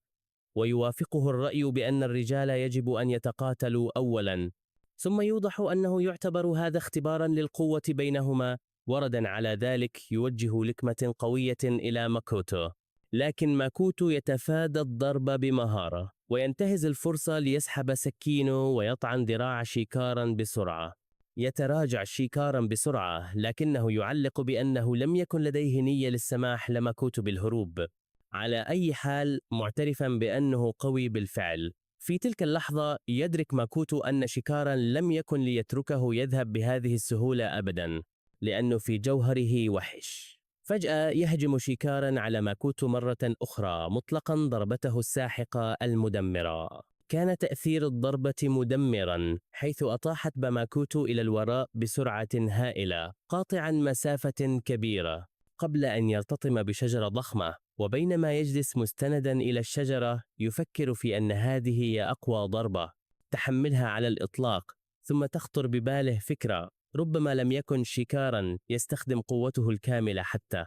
ويوافقه الرأي بأن الرجال يجب أن يتقاتلوا أولا. ثم يوضح أنه يعتبر هذا اختبارا للقوة بينهما. وردا على ذلك يوجه لكمة قوية إلى ماكوتو، لكن ماكوتو يتفادى الضرب بمهارة وينتهز الفرصة ليسحب سكينه ويطعن ذراع شيكارا بسرعة. يتراجع شيكارا بسرعة لكنه يعلق بأنه لم يكن لديه نية للسماح لماكوتو بالهروب، على أي حال معترفا بأنه قوي بالفعل. في تلك اللحظة يدرك ماكوتو أن شيكارا لم يكن ليتركه يذهب بهذه السهولة أبدا، لأنه في جوهره وحش. فجأة يهجم شيكارا على ماكوتو مرة أخرى مطلقا ضربته الساحقة المدمرة. كان تأثير الضربة مدمرا حيث أطاحت بماكوتو إلى الوراء بسرعة هائلة قاطعا مسافة كبيرة قبل أن يرتطم بشجرة ضخمة. وبينما يجلس مستندا إلى الشجرة يفكر في أن هذه هي أقوى ضربة تحملها على الإطلاق، ثم تخطر بباله فكرة ربما لم يكن شيكارا يستخدم قوته الكاملة حتى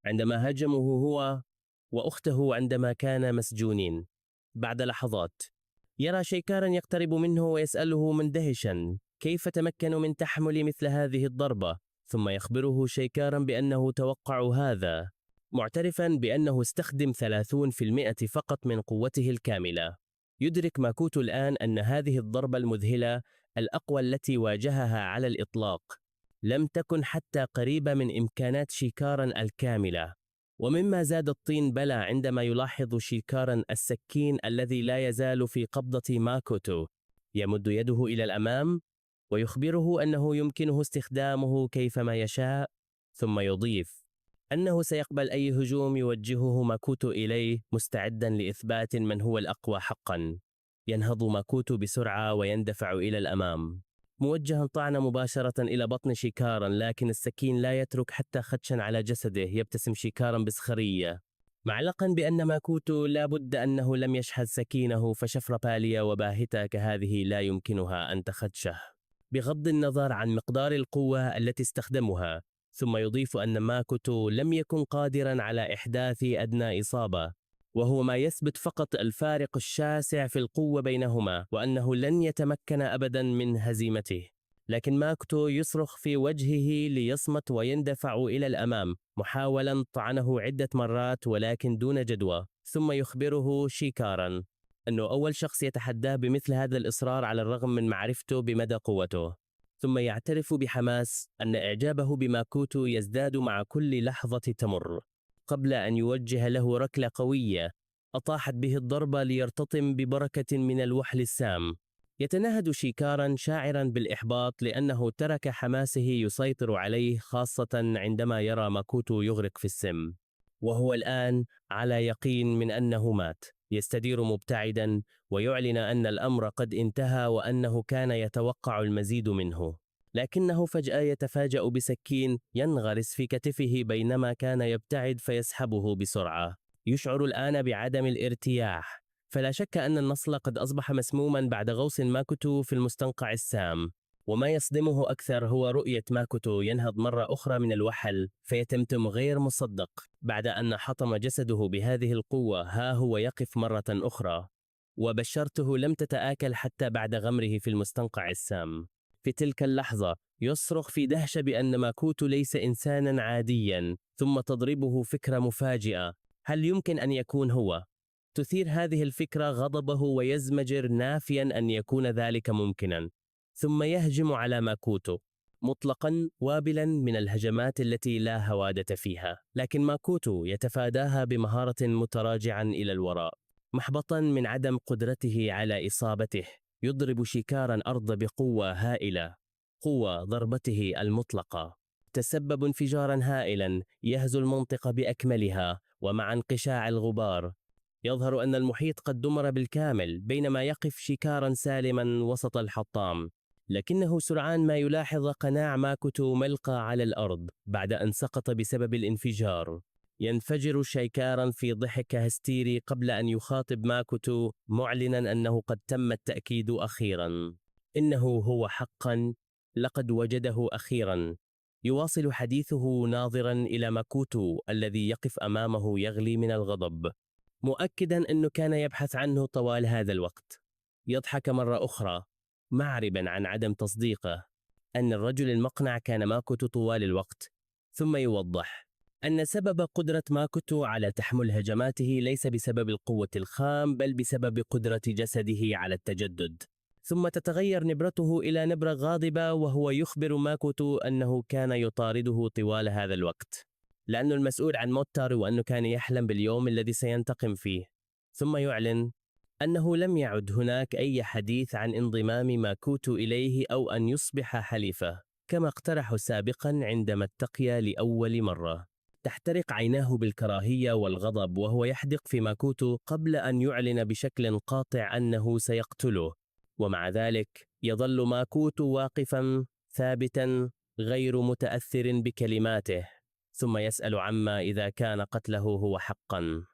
عندما هاجمه هو وأخته عندما كانا مسجونين. بعد لحظات يرى شيكارا يقترب منه ويسأله مندهشا كيف تمكن من تحمل مثل هذه الضربة، ثم يخبره شيكارا بأنه توقع هذا، معترفا بأنه استخدم 30% فقط من قوته الكاملة. يدرك ماكوتو الآن أن هذه الضربة المذهلة الأقوى التي واجهها على الإطلاق لم تكن حتى قريبة من إمكانات شيكارا الكاملة. ومما زاد الطين بلة عندما يلاحظ شيكارا السكين الذي لا يزال في قبضة ماكوتو، يمد يده إلى الأمام ويخبره أنه يمكنه استخدامه كيفما يشاء، ثم يضيف أنه سيقبل أي هجوم يوجهه ماكوتو إليه مستعدا لإثبات من هو الأقوى حقا. ينهض ماكوتو بسرعة ويندفع إلى الأمام موجها طعنه مباشرة إلى بطن شيكارا، لكن السكين لا يترك حتى خدشا على جسده. يبتسم شيكارا بسخرية معلقا بأن ماكوتو لا بد أنه لم يشحذ سكينه، فشفرة بالية وباهتة كهذه لا يمكنها أن تخدشه بغض النظر عن مقدار القوة التي استخدمها. ثم يضيف أن ماكوتو لم يكن قادرا على إحداث أدنى إصابة، وهو ما يثبت فقط الفارق الشاسع في القوة بينهما، وأنه لن يتمكن أبدا من هزيمته. لكن ماكوتو يصرخ في وجهه ليصمت ويندفع إلى الأمام محاولا طعنه عدة مرات ولكن دون جدوى. ثم يخبره شيكارا أنه أول شخص يتحداه بمثل هذا الإصرار على الرغم من معرفته بمدى قوته. ثم يعترف بحماس أن إعجابه بماكوتو يزداد مع كل لحظة تمر، قبل أن يوجه له ركلة قوية أطاحت به الضربة ليرتطم ببركة من الوحل السام. يتنهد شيكارا شاعرا بالإحباط لأنه ترك حماسه يسيطر عليه، خاصة عندما يرى ماكوتو يغرق في السم وهو الآن على يقين من أنه مات. يستدير مبتعدا ويعلن أن الأمر قد انتهى وأنه كان يتوقع المزيد منه، لكنه فجأة يتفاجأ بسكين ينغرس في كتفه بينما كان يبتعد فيسحبه بسرعة. يشعر الآن بعدم الارتياح، فلا شك أن النصل قد أصبح مسموما بعد غوص ماكوتو في المستنقع السام. وما يصدمه أكثر هو رؤية ماكوتو ينهض مرة أخرى من الوحل فيتمتم غير مصدق بعد أن حطم جسده بهذه القوة. ها هو يقف مرة أخرى، وبشرته لم تتآكل حتى بعد غمره في المستنقع السام. في تلك اللحظة يصرخ في دهشة بأن ماكوتو ليس إنسانا عاديا، ثم تضربه فكرة مفاجئة: هل يمكن أن يكون هو؟ تثير هذه الفكرة غضبه ويزمجر نافيا أن يكون ذلك ممكنا، ثم يهجم على ماكوتو مطلقا وابلا من الهجمات التي لا هوادة فيها. لكن ماكوتو يتفاداها بمهارة متراجعا إلى الوراء محبطا من عدم قدرته على إصابته. يضرب شيكارا الأرض بقوة هائلة، قوة ضربته المطلقة تسبب انفجارا هائلا يهز المنطقة بأكملها. ومع انقشاع الغبار يظهر أن المحيط قد دمر بالكامل، بينما يقف شيكارا سالما وسط الحطام. لكنه سرعان ما يلاحظ قناع ماكوتو ملقى على الأرض بعد أن سقط بسبب الانفجار. ينفجر شيكارا في ضحك هستيري قبل أن يخاطب ماكوتو معلنا أنه قد تم التأكيد أخيرا، إنه هو حقا، لقد وجده أخيرا. يواصل حديثه ناظرا إلى ماكوتو الذي يقف أمامه يغلي من الغضب، مؤكدا أنه كان يبحث عنه طوال هذا الوقت. يضحك مرة أخرى معربا عن عدم تصديقه أن الرجل المقنع كان ماكوتو طوال الوقت، ثم يوضح أن سبب قدرة ماكوتو على تحمل هجماته ليس بسبب القوة الخام بل بسبب قدرة جسده على التجدد. ثم تتغير نبرته إلى نبرة غاضبة وهو يخبر ماكوتو أنه كان يطارده طوال هذا الوقت لأنه المسؤول عن موت تارو، وأنه كان يحلم باليوم الذي سينتقم فيه. ثم يعلن أنه لم يعد هناك أي حديث عن انضمام ماكوتو إليه أو أن يصبح حليفه كما اقترحوا سابقا عندما التقيا لأول مرة. تحترق عيناه بالكراهية والغضب وهو يحدق في ماكوتو قبل أن يعلن بشكل قاطع أنه سيقتله. ومع ذلك يظل ماكوتو واقفا ثابتا غير متأثر بكلماته، ثم يسأل عما إذا كان قتله هو حقا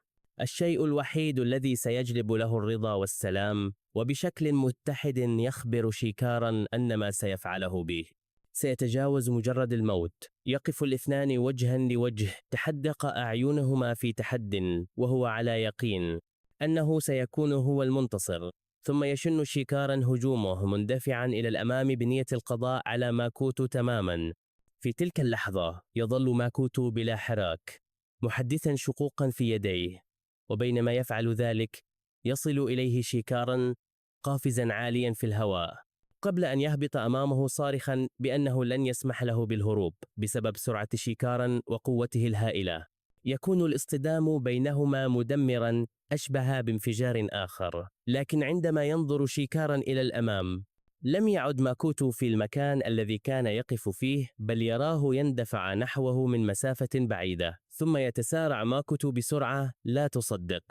الشيء الوحيد الذي سيجلب له الرضا والسلام. وبشكل متحد يخبر شيكارا أن ما سيفعله به سيتجاوز مجرد الموت. يقف الاثنان وجها لوجه، تحدق أعينهما في تحد، وهو على يقين أنه سيكون هو المنتصر. ثم يشن شيكارا هجومه مندفعا إلى الأمام بنية القضاء على ماكوتو تماما. في تلك اللحظة يظل ماكوتو بلا حراك محدثا شقوقا في يديه، وبينما يفعل ذلك يصل إليه شيكارا قافزا عاليا في الهواء قبل أن يهبط أمامه صارخا بأنه لن يسمح له بالهروب بسبب سرعة شيكارا وقوته الهائلة. يكون الاصطدام بينهما مدمرا أشبه بانفجار آخر، لكن عندما ينظر شيكارا إلى الأمام لم يعد ماكوتو في المكان الذي كان يقف فيه، بل يراه يندفع نحوه من مسافة بعيدة. ثم يتسارع ماكوتو بسرعة لا تصدق،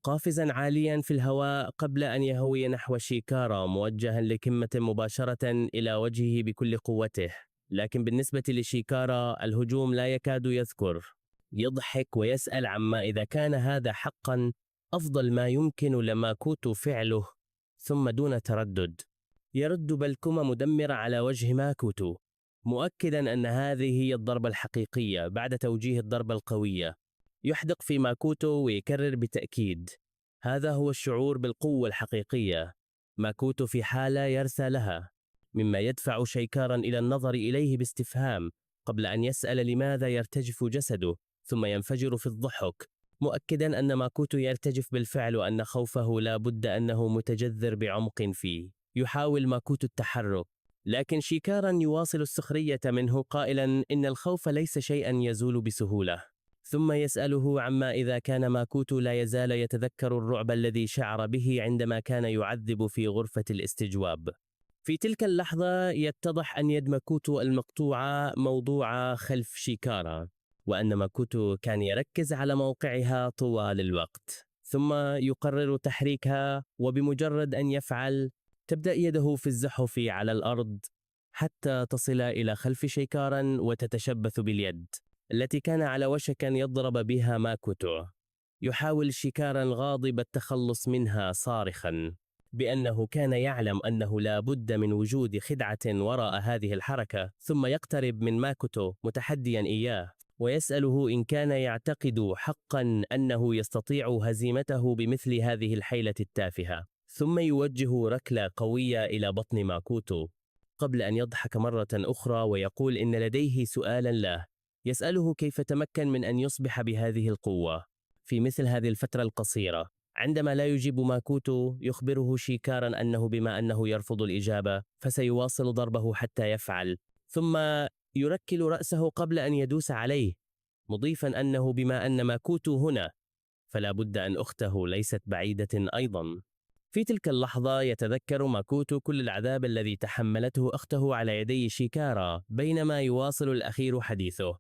قافزا عاليا في الهواء قبل أن يهوي نحو شيكارا موجها لكمة مباشرة إلى وجهه بكل قوته. لكن بالنسبة لشيكارا الهجوم لا يكاد يذكر. يضحك ويسأل عما إذا كان هذا حقا أفضل ما يمكن لماكوتو فعله، ثم دون تردد يرد بلكمة مدمرة على وجه ماكوتو، مؤكدا أن هذه هي الضربة الحقيقية بعد توجيه الضربة القوية. يحدق في ماكوتو ويكرر بتأكيد: هذا هو الشعور بالقوة الحقيقية. ماكوتو في حالة يرثى لها، مما يدفع شيكارا إلى النظر إليه باستفهام قبل أن يسأل لماذا يرتجف جسده، ثم ينفجر في الضحك، مؤكدا أن ماكوتو يرتجف بالفعل وأن خوفه لا بد أنه متجذر بعمق فيه. يحاول ماكوتو التحرك، لكن شيكارا يواصل السخرية منه قائلا إن الخوف ليس شيئا يزول بسهولة. ثم يسأله عما إذا كان ماكوتو لا يزال يتذكر الرعب الذي شعر به عندما كان يعذب في غرفة الاستجواب. في تلك اللحظة يتضح أن يد ماكوتو المقطوعة موضوعة خلف شيكارا، وأن ماكوتو كان يركز على موقعها طوال الوقت، ثم يقرر تحريكها، وبمجرد أن يفعل تبدأ يده في الزحف على الأرض حتى تصل إلى خلف شيكارا وتتشبث باليد التي كان على وشك أن يضرب بها ماكوتو. يحاول شيكارا غاضب التخلص منها صارخا بأنه كان يعلم أنه لا بد من وجود خدعة وراء هذه الحركة، ثم يقترب من ماكوتو متحديا إياه ويسأله إن كان يعتقد حقا أنه يستطيع هزيمته بمثل هذه الحيلة التافهة، ثم يوجه ركلة قوية إلى بطن ماكوتو قبل أن يضحك مرة أخرى ويقول إن لديه سؤالا له، يسأله كيف تمكن من أن يصبح بهذه القوة في مثل هذه الفترة القصيرة. عندما لا يجيب ماكوتو يخبره شيكارا أنه بما أنه يرفض الإجابة فسيواصل ضربه حتى يفعل، ثم يركل رأسه قبل أن يدوس عليه، مضيفا أنه بما أن ماكوتو هنا فلا بد أن أخته ليست بعيدة أيضا. في تلك اللحظة يتذكر ماكوتو كل العذاب الذي تحملته أخته على يدي شيكارا بينما يواصل الأخير حديثه،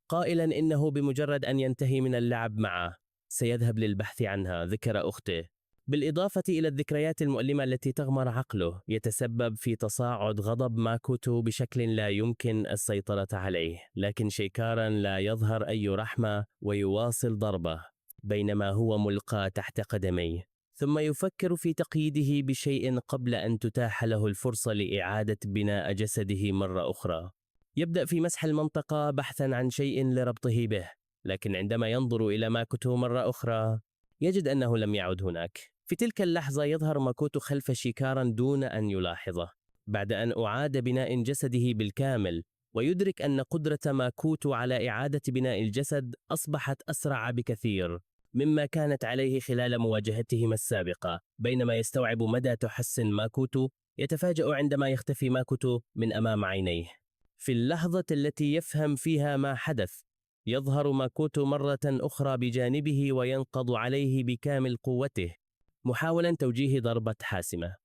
قائلا إنه بمجرد أن ينتهي من اللعب معه سيذهب للبحث عنها ذكر أخته، بالإضافة إلى الذكريات المؤلمة التي تغمر عقله. يتسبب في تصاعد غضب ماكوتو بشكل لا يمكن السيطرة عليه، لكن شيكارا لا يظهر أي رحمة ويواصل ضربه بينما هو ملقى تحت قدميه، ثم يفكر في تقييده بشيء قبل أن تتاح له الفرصة لإعادة بناء جسده مرة أخرى. يبدأ في مسح المنطقة بحثا عن شيء لربطه به، لكن عندما ينظر إلى ماكوتو مرة أخرى يجد أنه لم يعد هناك. في تلك اللحظة يظهر ماكوتو خلف شيكارا دون أن يلاحظه بعد أن أعاد بناء جسده بالكامل، ويدرك أن قدرة ماكوتو على إعادة بناء الجسد أصبحت أسرع بكثير مما كانت عليه خلال مواجهتهما السابقة. بينما يستوعب مدى تحسن ماكوتو يتفاجأ عندما يختفي ماكوتو من أمام عينيه. في اللحظة التي يفهم فيها ما حدث يظهر ماكوتو مرة أخرى بجانبه وينقض عليه بكامل قوته محاولا توجيه ضربة حاسمة،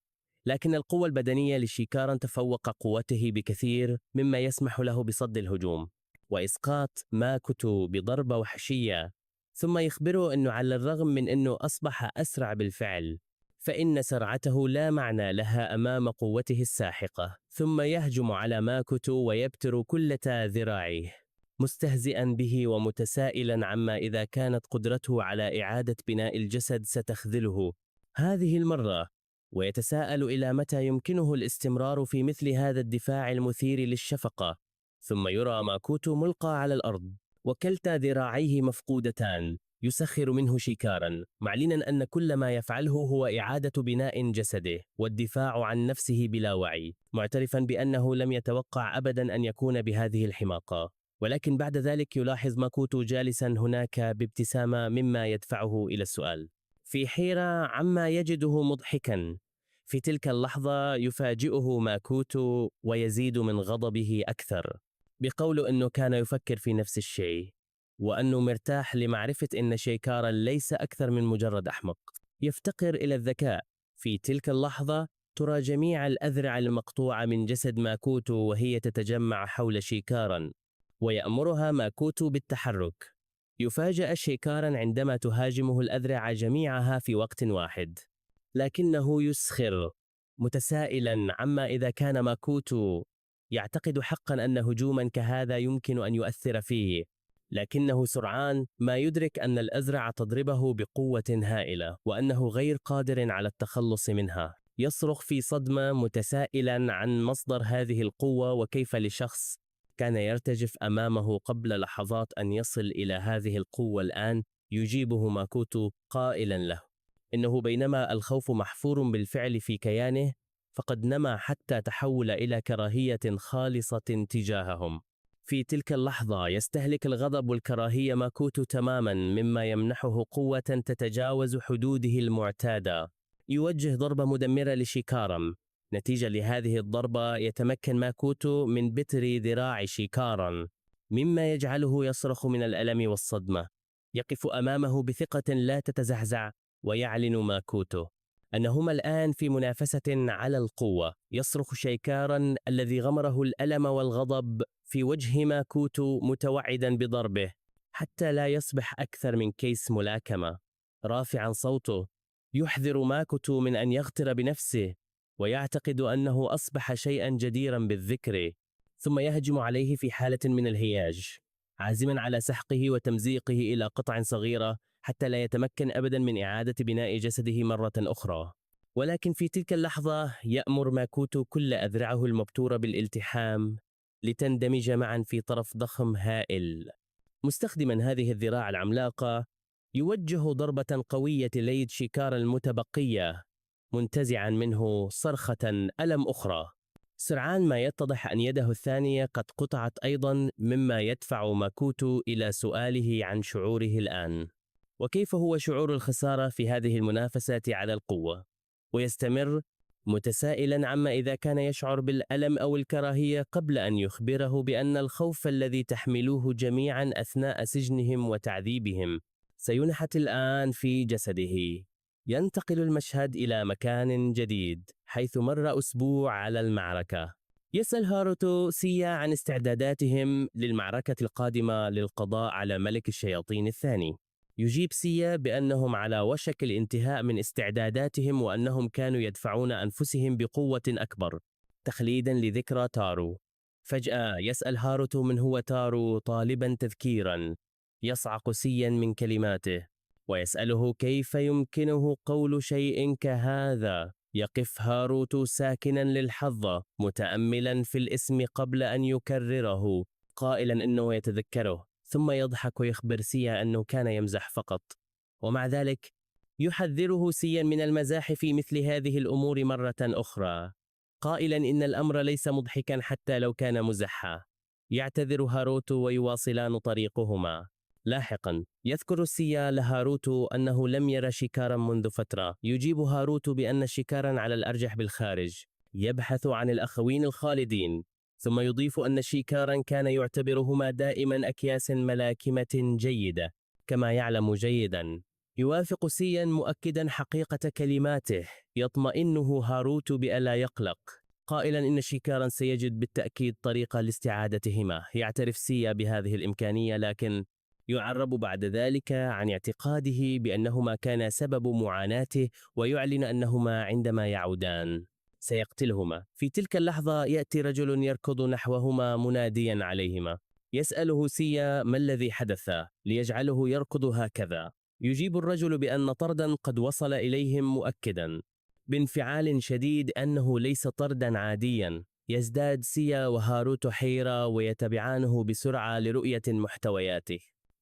لكن القوة البدنية لشيكارا تفوق قوته بكثير مما يسمح له بصد الهجوم وإسقاط ماكوتو بضربة وحشية، ثم يخبره أنه على الرغم من أنه أصبح أسرع بالفعل فإن سرعته لا معنى لها أمام قوته الساحقة، ثم يهجم على ماكوتو ويبتر كلتا ذراعيه مستهزئا به ومتسائلا عما إذا كانت قدرته على إعادة بناء الجسد ستخذله هذه المرة، ويتساءل إلى متى يمكنه الاستمرار في مثل هذا الدفاع المثير للشفقة. ثم يرى ماكوتو ملقى على الأرض وكلتا ذراعيه مفقودتان، يسخر منه شيكارا معلنا أن كل ما يفعله هو إعادة بناء جسده والدفاع عن نفسه بلا وعي، معترفا بأنه لم يتوقع أبدا أن يكون بهذه الحماقة. ولكن بعد ذلك يلاحظ ماكوتو جالسا هناك بابتسامة مما يدفعه إلى السؤال في حيرة عما يجده مضحكا. في تلك اللحظة يفاجئه ماكوتو ويزيد من غضبه أكثر بقول أنه كان يفكر في نفس الشيء وأنه مرتاح لمعرفة أن شيكارا ليس أكثر من مجرد أحمق يفتقر إلى الذكاء. في تلك اللحظة ترى جميع الأذرع المقطوعة من جسد ماكوتو وهي تتجمع حول شيكارا، ويأمرها ماكوتو بالتحرك يفاجأ شيكارا عندما تهاجمه الأذرع جميعها في وقت واحد، لكنه يسخر متسائلا عما إذا كان ماكوتو يعتقد حقا أن هجوما كهذا يمكن أن يؤثر فيه، لكنه سرعان ما يدرك أن الأذرع تضربه بقوة هائلة وأنه غير قادر على التخلص منها. يصرخ في صدمة متسائلا عن مصدر هذه القوة وكيف لشخص كان يرتجف أمامه قبل لحظات أن يصل إلى هذه القوة الآن. يجيبه ماكوتو قائلا له إنه بينما الخوف محفور بالفعل في كيانه، فقد نما حتى تحول إلى كراهية خالصة تجاههم. في تلك اللحظة يستهلك الغضب والكراهية ماكوتو تماما، مما يمنحه قوة تتجاوز حدوده المعتادة. يوجه ضربة مدمرة لشيكارا. نتيجة لهذه الضربة يتمكن ماكوتو من بتر ذراع شيكارا، مما يجعله يصرخ من الألم والصدمة. يقف أمامه بثقة لا تتزعزع، ويعلن ماكوتو أنهما الآن في منافسة على القوة. يصرخ شيكارا الذي غمره الألم والغضب في وجه ماكوتو متوعدا بضربه حتى لا يصبح أكثر من كيس ملاكمة، رافعا صوته يحذر ماكوتو من أن يغتر بنفسه ويعتقد أنه أصبح شيئا جديرا بالذكر، ثم يهجم عليه في حالة من الهياج، عازما على سحقه وتمزيقه إلى قطع صغيرة حتى لا يتمكن أبدا من إعادة بناء جسده مرة أخرى. ولكن في تلك اللحظة يأمر ماكوتو كل أذرعه المبتورة بالالتحام لتندمج معا في طرف ضخم هائل. مستخدما هذه الذراع العملاقة يوجه ضربة قوية ليد شيكارا المتبقية، منتزعا منه صرخة ألم أخرى. سرعان ما يتضح أن يده الثانية قد قطعت أيضا، مما يدفع ماكوتو إلى سؤاله عن شعوره الآن، وكيف هو شعور الخسارة في هذه المنافسة على القوة. ويستمر متسائلا عما إذا كان يشعر بالألم أو الكراهية قبل أن يخبره بأن الخوف الذي تحملوه جميعا أثناء سجنهم وتعذيبهم سينحت الآن في جسده. ينتقل المشهد إلى مكان جديد حيث مر أسبوع على المعركة. يسأل هاروتو سيا عن استعداداتهم للمعركة القادمة للقضاء على ملك الشياطين الثاني. يجيب سيا بأنهم على وشك الانتهاء من استعداداتهم وأنهم كانوا يدفعون أنفسهم بقوة أكبر تخليدا لذكرى تارو. فجأة يسأل هاروتو من هو تارو طالبا تذكيرا. يصعق سيا من كلماته ويسأله كيف يمكنه قول شيء كهذا. يقف هاروتو ساكنا للحظة متأملا في الاسم قبل أن يكرره، قائلا أنه يتذكره، ثم يضحك ويخبر سيا أنه كان يمزح فقط. ومع ذلك يحذره سيا من المزاح في مثل هذه الأمور مرة أخرى، قائلا إن الأمر ليس مضحكا حتى لو كان مزحا. يعتذر هاروتو ويواصلان طريقهما. لاحقا يذكر سيا لهاروتو أنه لم يرى شيكارا منذ فترة. يجيب هاروتو بأن شيكارا على الأرجح بالخارج يبحث عن الأخوين الخالدين، ثم يضيف أن شيكارا كان يعتبرهما دائما أكياس ملاكمة جيدة كما يعلم جيدا. يوافق سيا مؤكدا حقيقة كلماته. يطمئنه هاروتو بألا يقلق، قائلا إن شيكارا سيجد بالتأكيد طريقة لاستعادتهما. يعترف سيا بهذه الإمكانية، لكن يعرب بعد ذلك عن اعتقاده بأنهما كانا سبب معاناته، ويعلن أنهما عندما يعودان سيقتلهما. في تلك اللحظة يأتي رجل يركض نحوهما مناديا عليهما. يسأله سيا ما الذي حدث ليجعله يركض هكذا. يجيب الرجل بأن طردا قد وصل إليهم، مؤكدا بانفعال شديد أنه ليس طردا عاديا. يزداد سيا وهاروتو حيرة ويتبعانه بسرعة لرؤية محتوياته.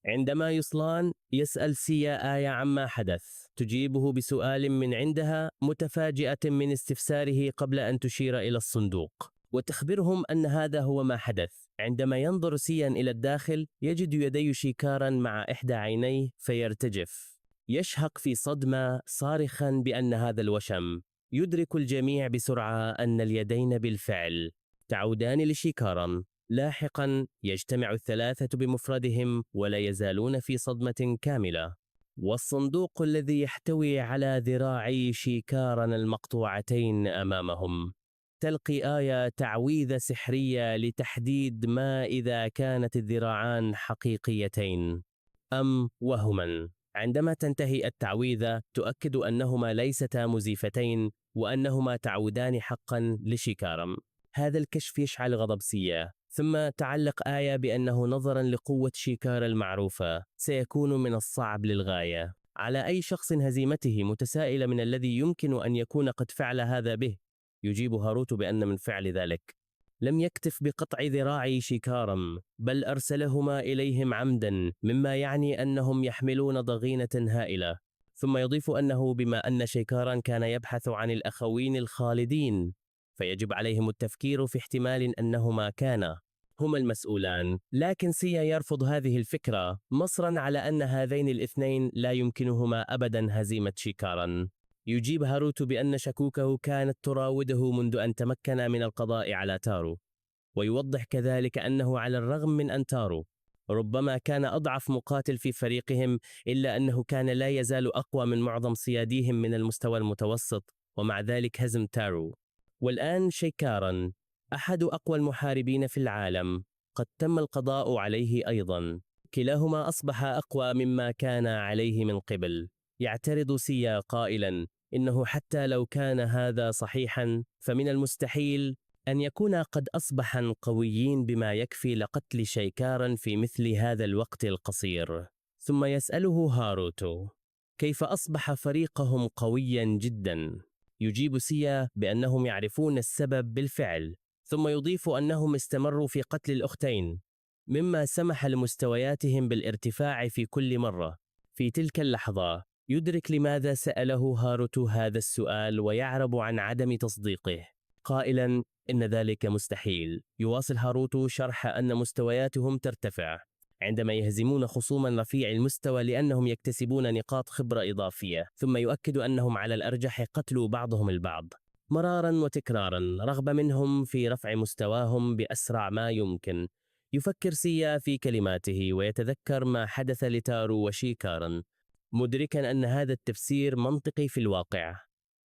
عندما يصلان يسأل سيا آية عما حدث، تجيبه بسؤال من عندها متفاجئة من استفساره قبل أن تشير إلى الصندوق وتخبرهم أن هذا هو ما حدث. عندما ينظر سيا إلى الداخل يجد يدي شيكارا مع إحدى عينيه فيرتجف. يشهق في صدمة صارخا بأن هذا الوشم. يدرك الجميع بسرعة أن اليدين بالفعل تعودان لشيكارا. لاحقا يجتمع الثلاثة بمفردهم ولا يزالون في صدمة كاملة. والصندوق الذي يحتوي على ذراعي شيكارا المقطوعتين أمامهم. تلقي آية تعويذة سحرية لتحديد ما إذا كانت الذراعان حقيقيتين. وهما. عندما تنتهي التعويذة تؤكد أنهما ليستا مزيفتين وأنهما تعودان حقا لشيكارم. هذا الكشف يشعل غضب سيا، ثم تعلق آية بأنه نظرا لقوة شيكار المعروفة سيكون من الصعب للغاية على أي شخص هزيمته، متسائلة من الذي يمكن أن يكون قد فعل هذا به. يجيب هاروتو بأن من فعل ذلك لم يكتف بقطع ذراعي شيكارم، بل أرسلهما إليهم عمدا، مما يعني أنهم يحملون ضغينة هائلة. ثم يضيف أنه بما أن شيكارا كان يبحث عن الأخوين الخالدين، فيجب عليهم التفكير في احتمال أنهما كانا هما المسؤولان. لكن سيا يرفض هذه الفكرة، مصرا على أن هذين الاثنين لا يمكنهما أبدا هزيمة شيكارا. يجيب هاروتو بأن شكوكه كانت تراوده منذ أن تمكن من القضاء على تارو، ويوضح كذلك أنه على الرغم من أن تارو ربما كان أضعف مقاتل في فريقهم، إلا أنه كان لا يزال أقوى من معظم صياديهم من المستوى المتوسط، ومع ذلك هزم تارو. والآن شيكارا أحد أقوى المحاربين في العالم، قد تم القضاء عليه أيضا. كلاهما أصبح أقوى مما كان عليه من قبل. يعترض سيا قائلا إنه حتى لو كان هذا صحيحا فمن المستحيل أن يكون قد أصبحا قويين بما يكفي لقتل شيكارا في مثل هذا الوقت القصير. ثم يسأله هاروتو كيف أصبح فريقهم قويا جدا. يجيب سيا بأنهم يعرفون السبب بالفعل، ثم يضيف أنهم استمروا في قتل الأختين، مما سمح لمستوياتهم بالارتفاع في كل مرة. في تلك اللحظة يدرك لماذا سأله هاروتو هذا السؤال ويعرب عن عدم تصديقه، قائلا إن ذلك مستحيل. يواصل هاروتو شرح أن مستوياتهم ترتفع عندما يهزمون خصوما رفيع المستوى لأنهم يكتسبون نقاط خبرة إضافية، ثم يؤكد أنهم على الأرجح قتلوا بعضهم البعض مرارا وتكرارا رغبة منهم في رفع مستواهم بأسرع ما يمكن. يفكر سيا في كلماته ويتذكر ما حدث لتارو وشيكارا، مدركا أن هذا التفسير منطقي في الواقع.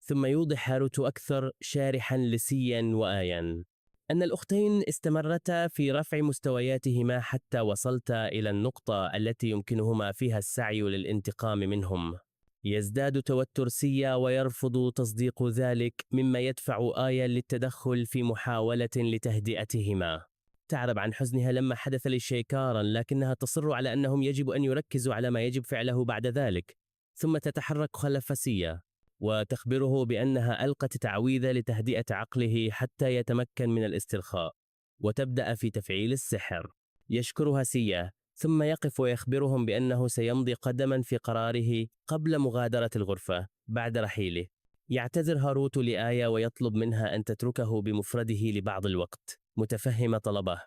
ثم يوضح هاروتو أكثر شارحا لسيا وآيان أن الأختين استمرتا في رفع مستوياتهما حتى وصلتا إلى النقطة التي يمكنهما فيها السعي للانتقام منهم. يزداد توتر سيا ويرفض تصديق ذلك، مما يدفع آية للتدخل في محاولة لتهدئتهما. تعرب عن حزنها لما حدث لشيكارا، لكنها تصر على أنهم يجب أن يركزوا على ما يجب فعله بعد ذلك. ثم تتحرك خلف سيا وتخبره بأنها ألقت تعويذة لتهدئة عقله حتى يتمكن من الاسترخاء، وتبدأ في تفعيل السحر. يشكرها سيا، ثم يقف ويخبرهم بأنه سيمضي قدما في قراره قبل مغادرة الغرفة بعد رحيله. يعتذر هاروتو لآية ويطلب منها أن تتركه بمفرده لبعض الوقت، متفهم طلبه.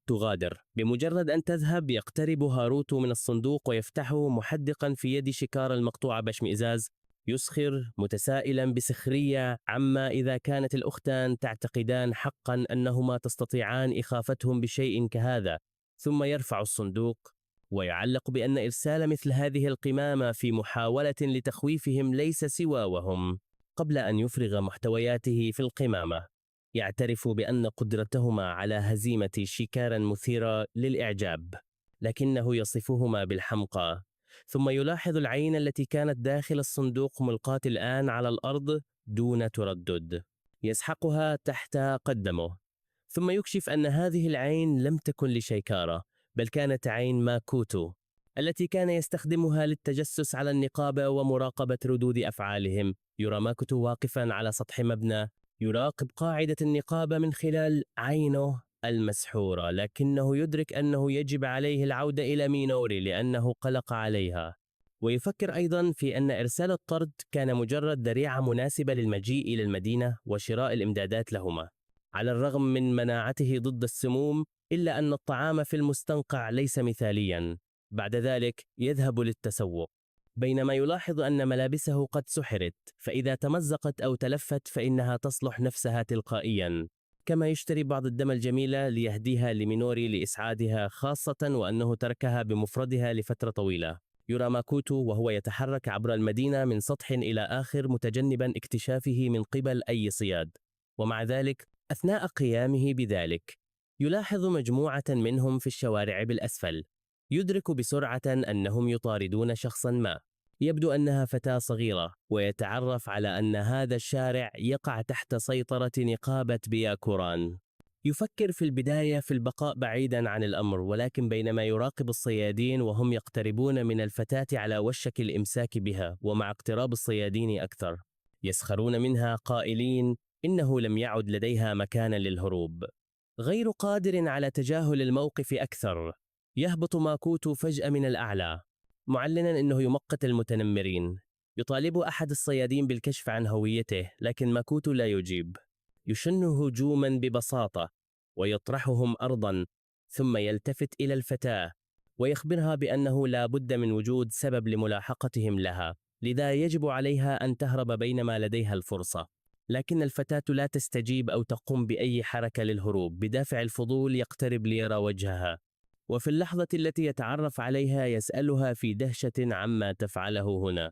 تغادر. بمجرد أن تذهب يقترب هاروتو من الصندوق ويفتحه محدقا في يد شيكارا المقطوعة باشمئزاز، يسخر متسائلا بسخرية عما إذا كانت الأختان تعتقدان حقا أنهما تستطيعان إخافتهم بشيء كهذا. ثم يرفع الصندوق ويعلق بأن إرسال مثل هذه القمامة في محاولة لتخويفهم ليس سوى وهم، قبل أن يفرغ محتوياته في القمامة. يعترف بأن قدرتهما على هزيمة شيكارا مثيرة للإعجاب، لكنه يصفهما بالحمقى. ثم يلاحظ العين التي كانت داخل الصندوق ملقاة الآن على الأرض دون تردد، يسحقها تحت قدمه. ثم يكشف أن هذه العين لم تكن لشيكارا، بل كانت عين ماكوتو التي كان يستخدمها للتجسس على النقابة ومراقبة ردود أفعالهم. يرى ماكوتو واقفا على سطح مبنى يراقب قاعدة النقابة من خلال عينه المسحورة، لكنه يدرك أنه يجب عليه العودة إلى مينوري لأنه قلق عليها. ويفكر أيضا في أن إرسال الطرد كان مجرد ذريعة مناسبة للمجيء إلى المدينة وشراء الإمدادات لهما. على الرغم من مناعته ضد السموم، إلا أن الطعام في المستنقع ليس مثاليا. بعد ذلك يذهب للتسوق، بينما يلاحظ أن ملابسه قد سحرت، فإذا تمزقت أو تلفت فإنها تصلح نفسها تلقائيا. كما يشتري بعض الدم الجميلة ليهديها لمينوري لإسعادها، خاصة وأنه تركها بمفردها لفترة طويلة. يرى ماكوتو وهو يتحرك عبر المدينة من سطح إلى آخر متجنبا اكتشافه من قبل أي صياد، ومع ذلك أثناء قيامه بذلك يلاحظ مجموعة منهم في الشوارع بالأسفل. يدرك بسرعة أنهم يطاردون شخصا ما. يبدو أنها فتاة صغيرة، ويتعرف على أن هذا الشارع يقع تحت سيطرة نقابة بياكوران. يفكر في البداية في البقاء بعيدا عن الأمر، ولكن بينما يراقب الصيادين وهم يقتربون من الفتاة على وشك الإمساك بها، ومع اقتراب الصيادين أكثر يسخرون منها قائلين إنه لم يعد لديها مكان للهروب. غير قادر على تجاهل الموقف أكثر، يهبط ماكوتو فجأة من الأعلى معلنا أنه يمقت المتنمرين. يطالب أحد الصيادين بالكشف عن هويته، لكن ماكوتو لا يجيب. يشن هجوما ببساطة ويطرحهم أرضا، ثم يلتفت إلى الفتاة ويخبرها بأنه لا بد من وجود سبب لملاحقتهم لها، لذا يجب عليها أن تهرب بينما لديها الفرصة. لكن الفتاة لا تستجيب أو تقوم بأي حركة للهروب. بدافع الفضول يقترب ليرى وجهها، وفي اللحظة التي يتعرف عليها يسألها في دهشة عما تفعله هنا.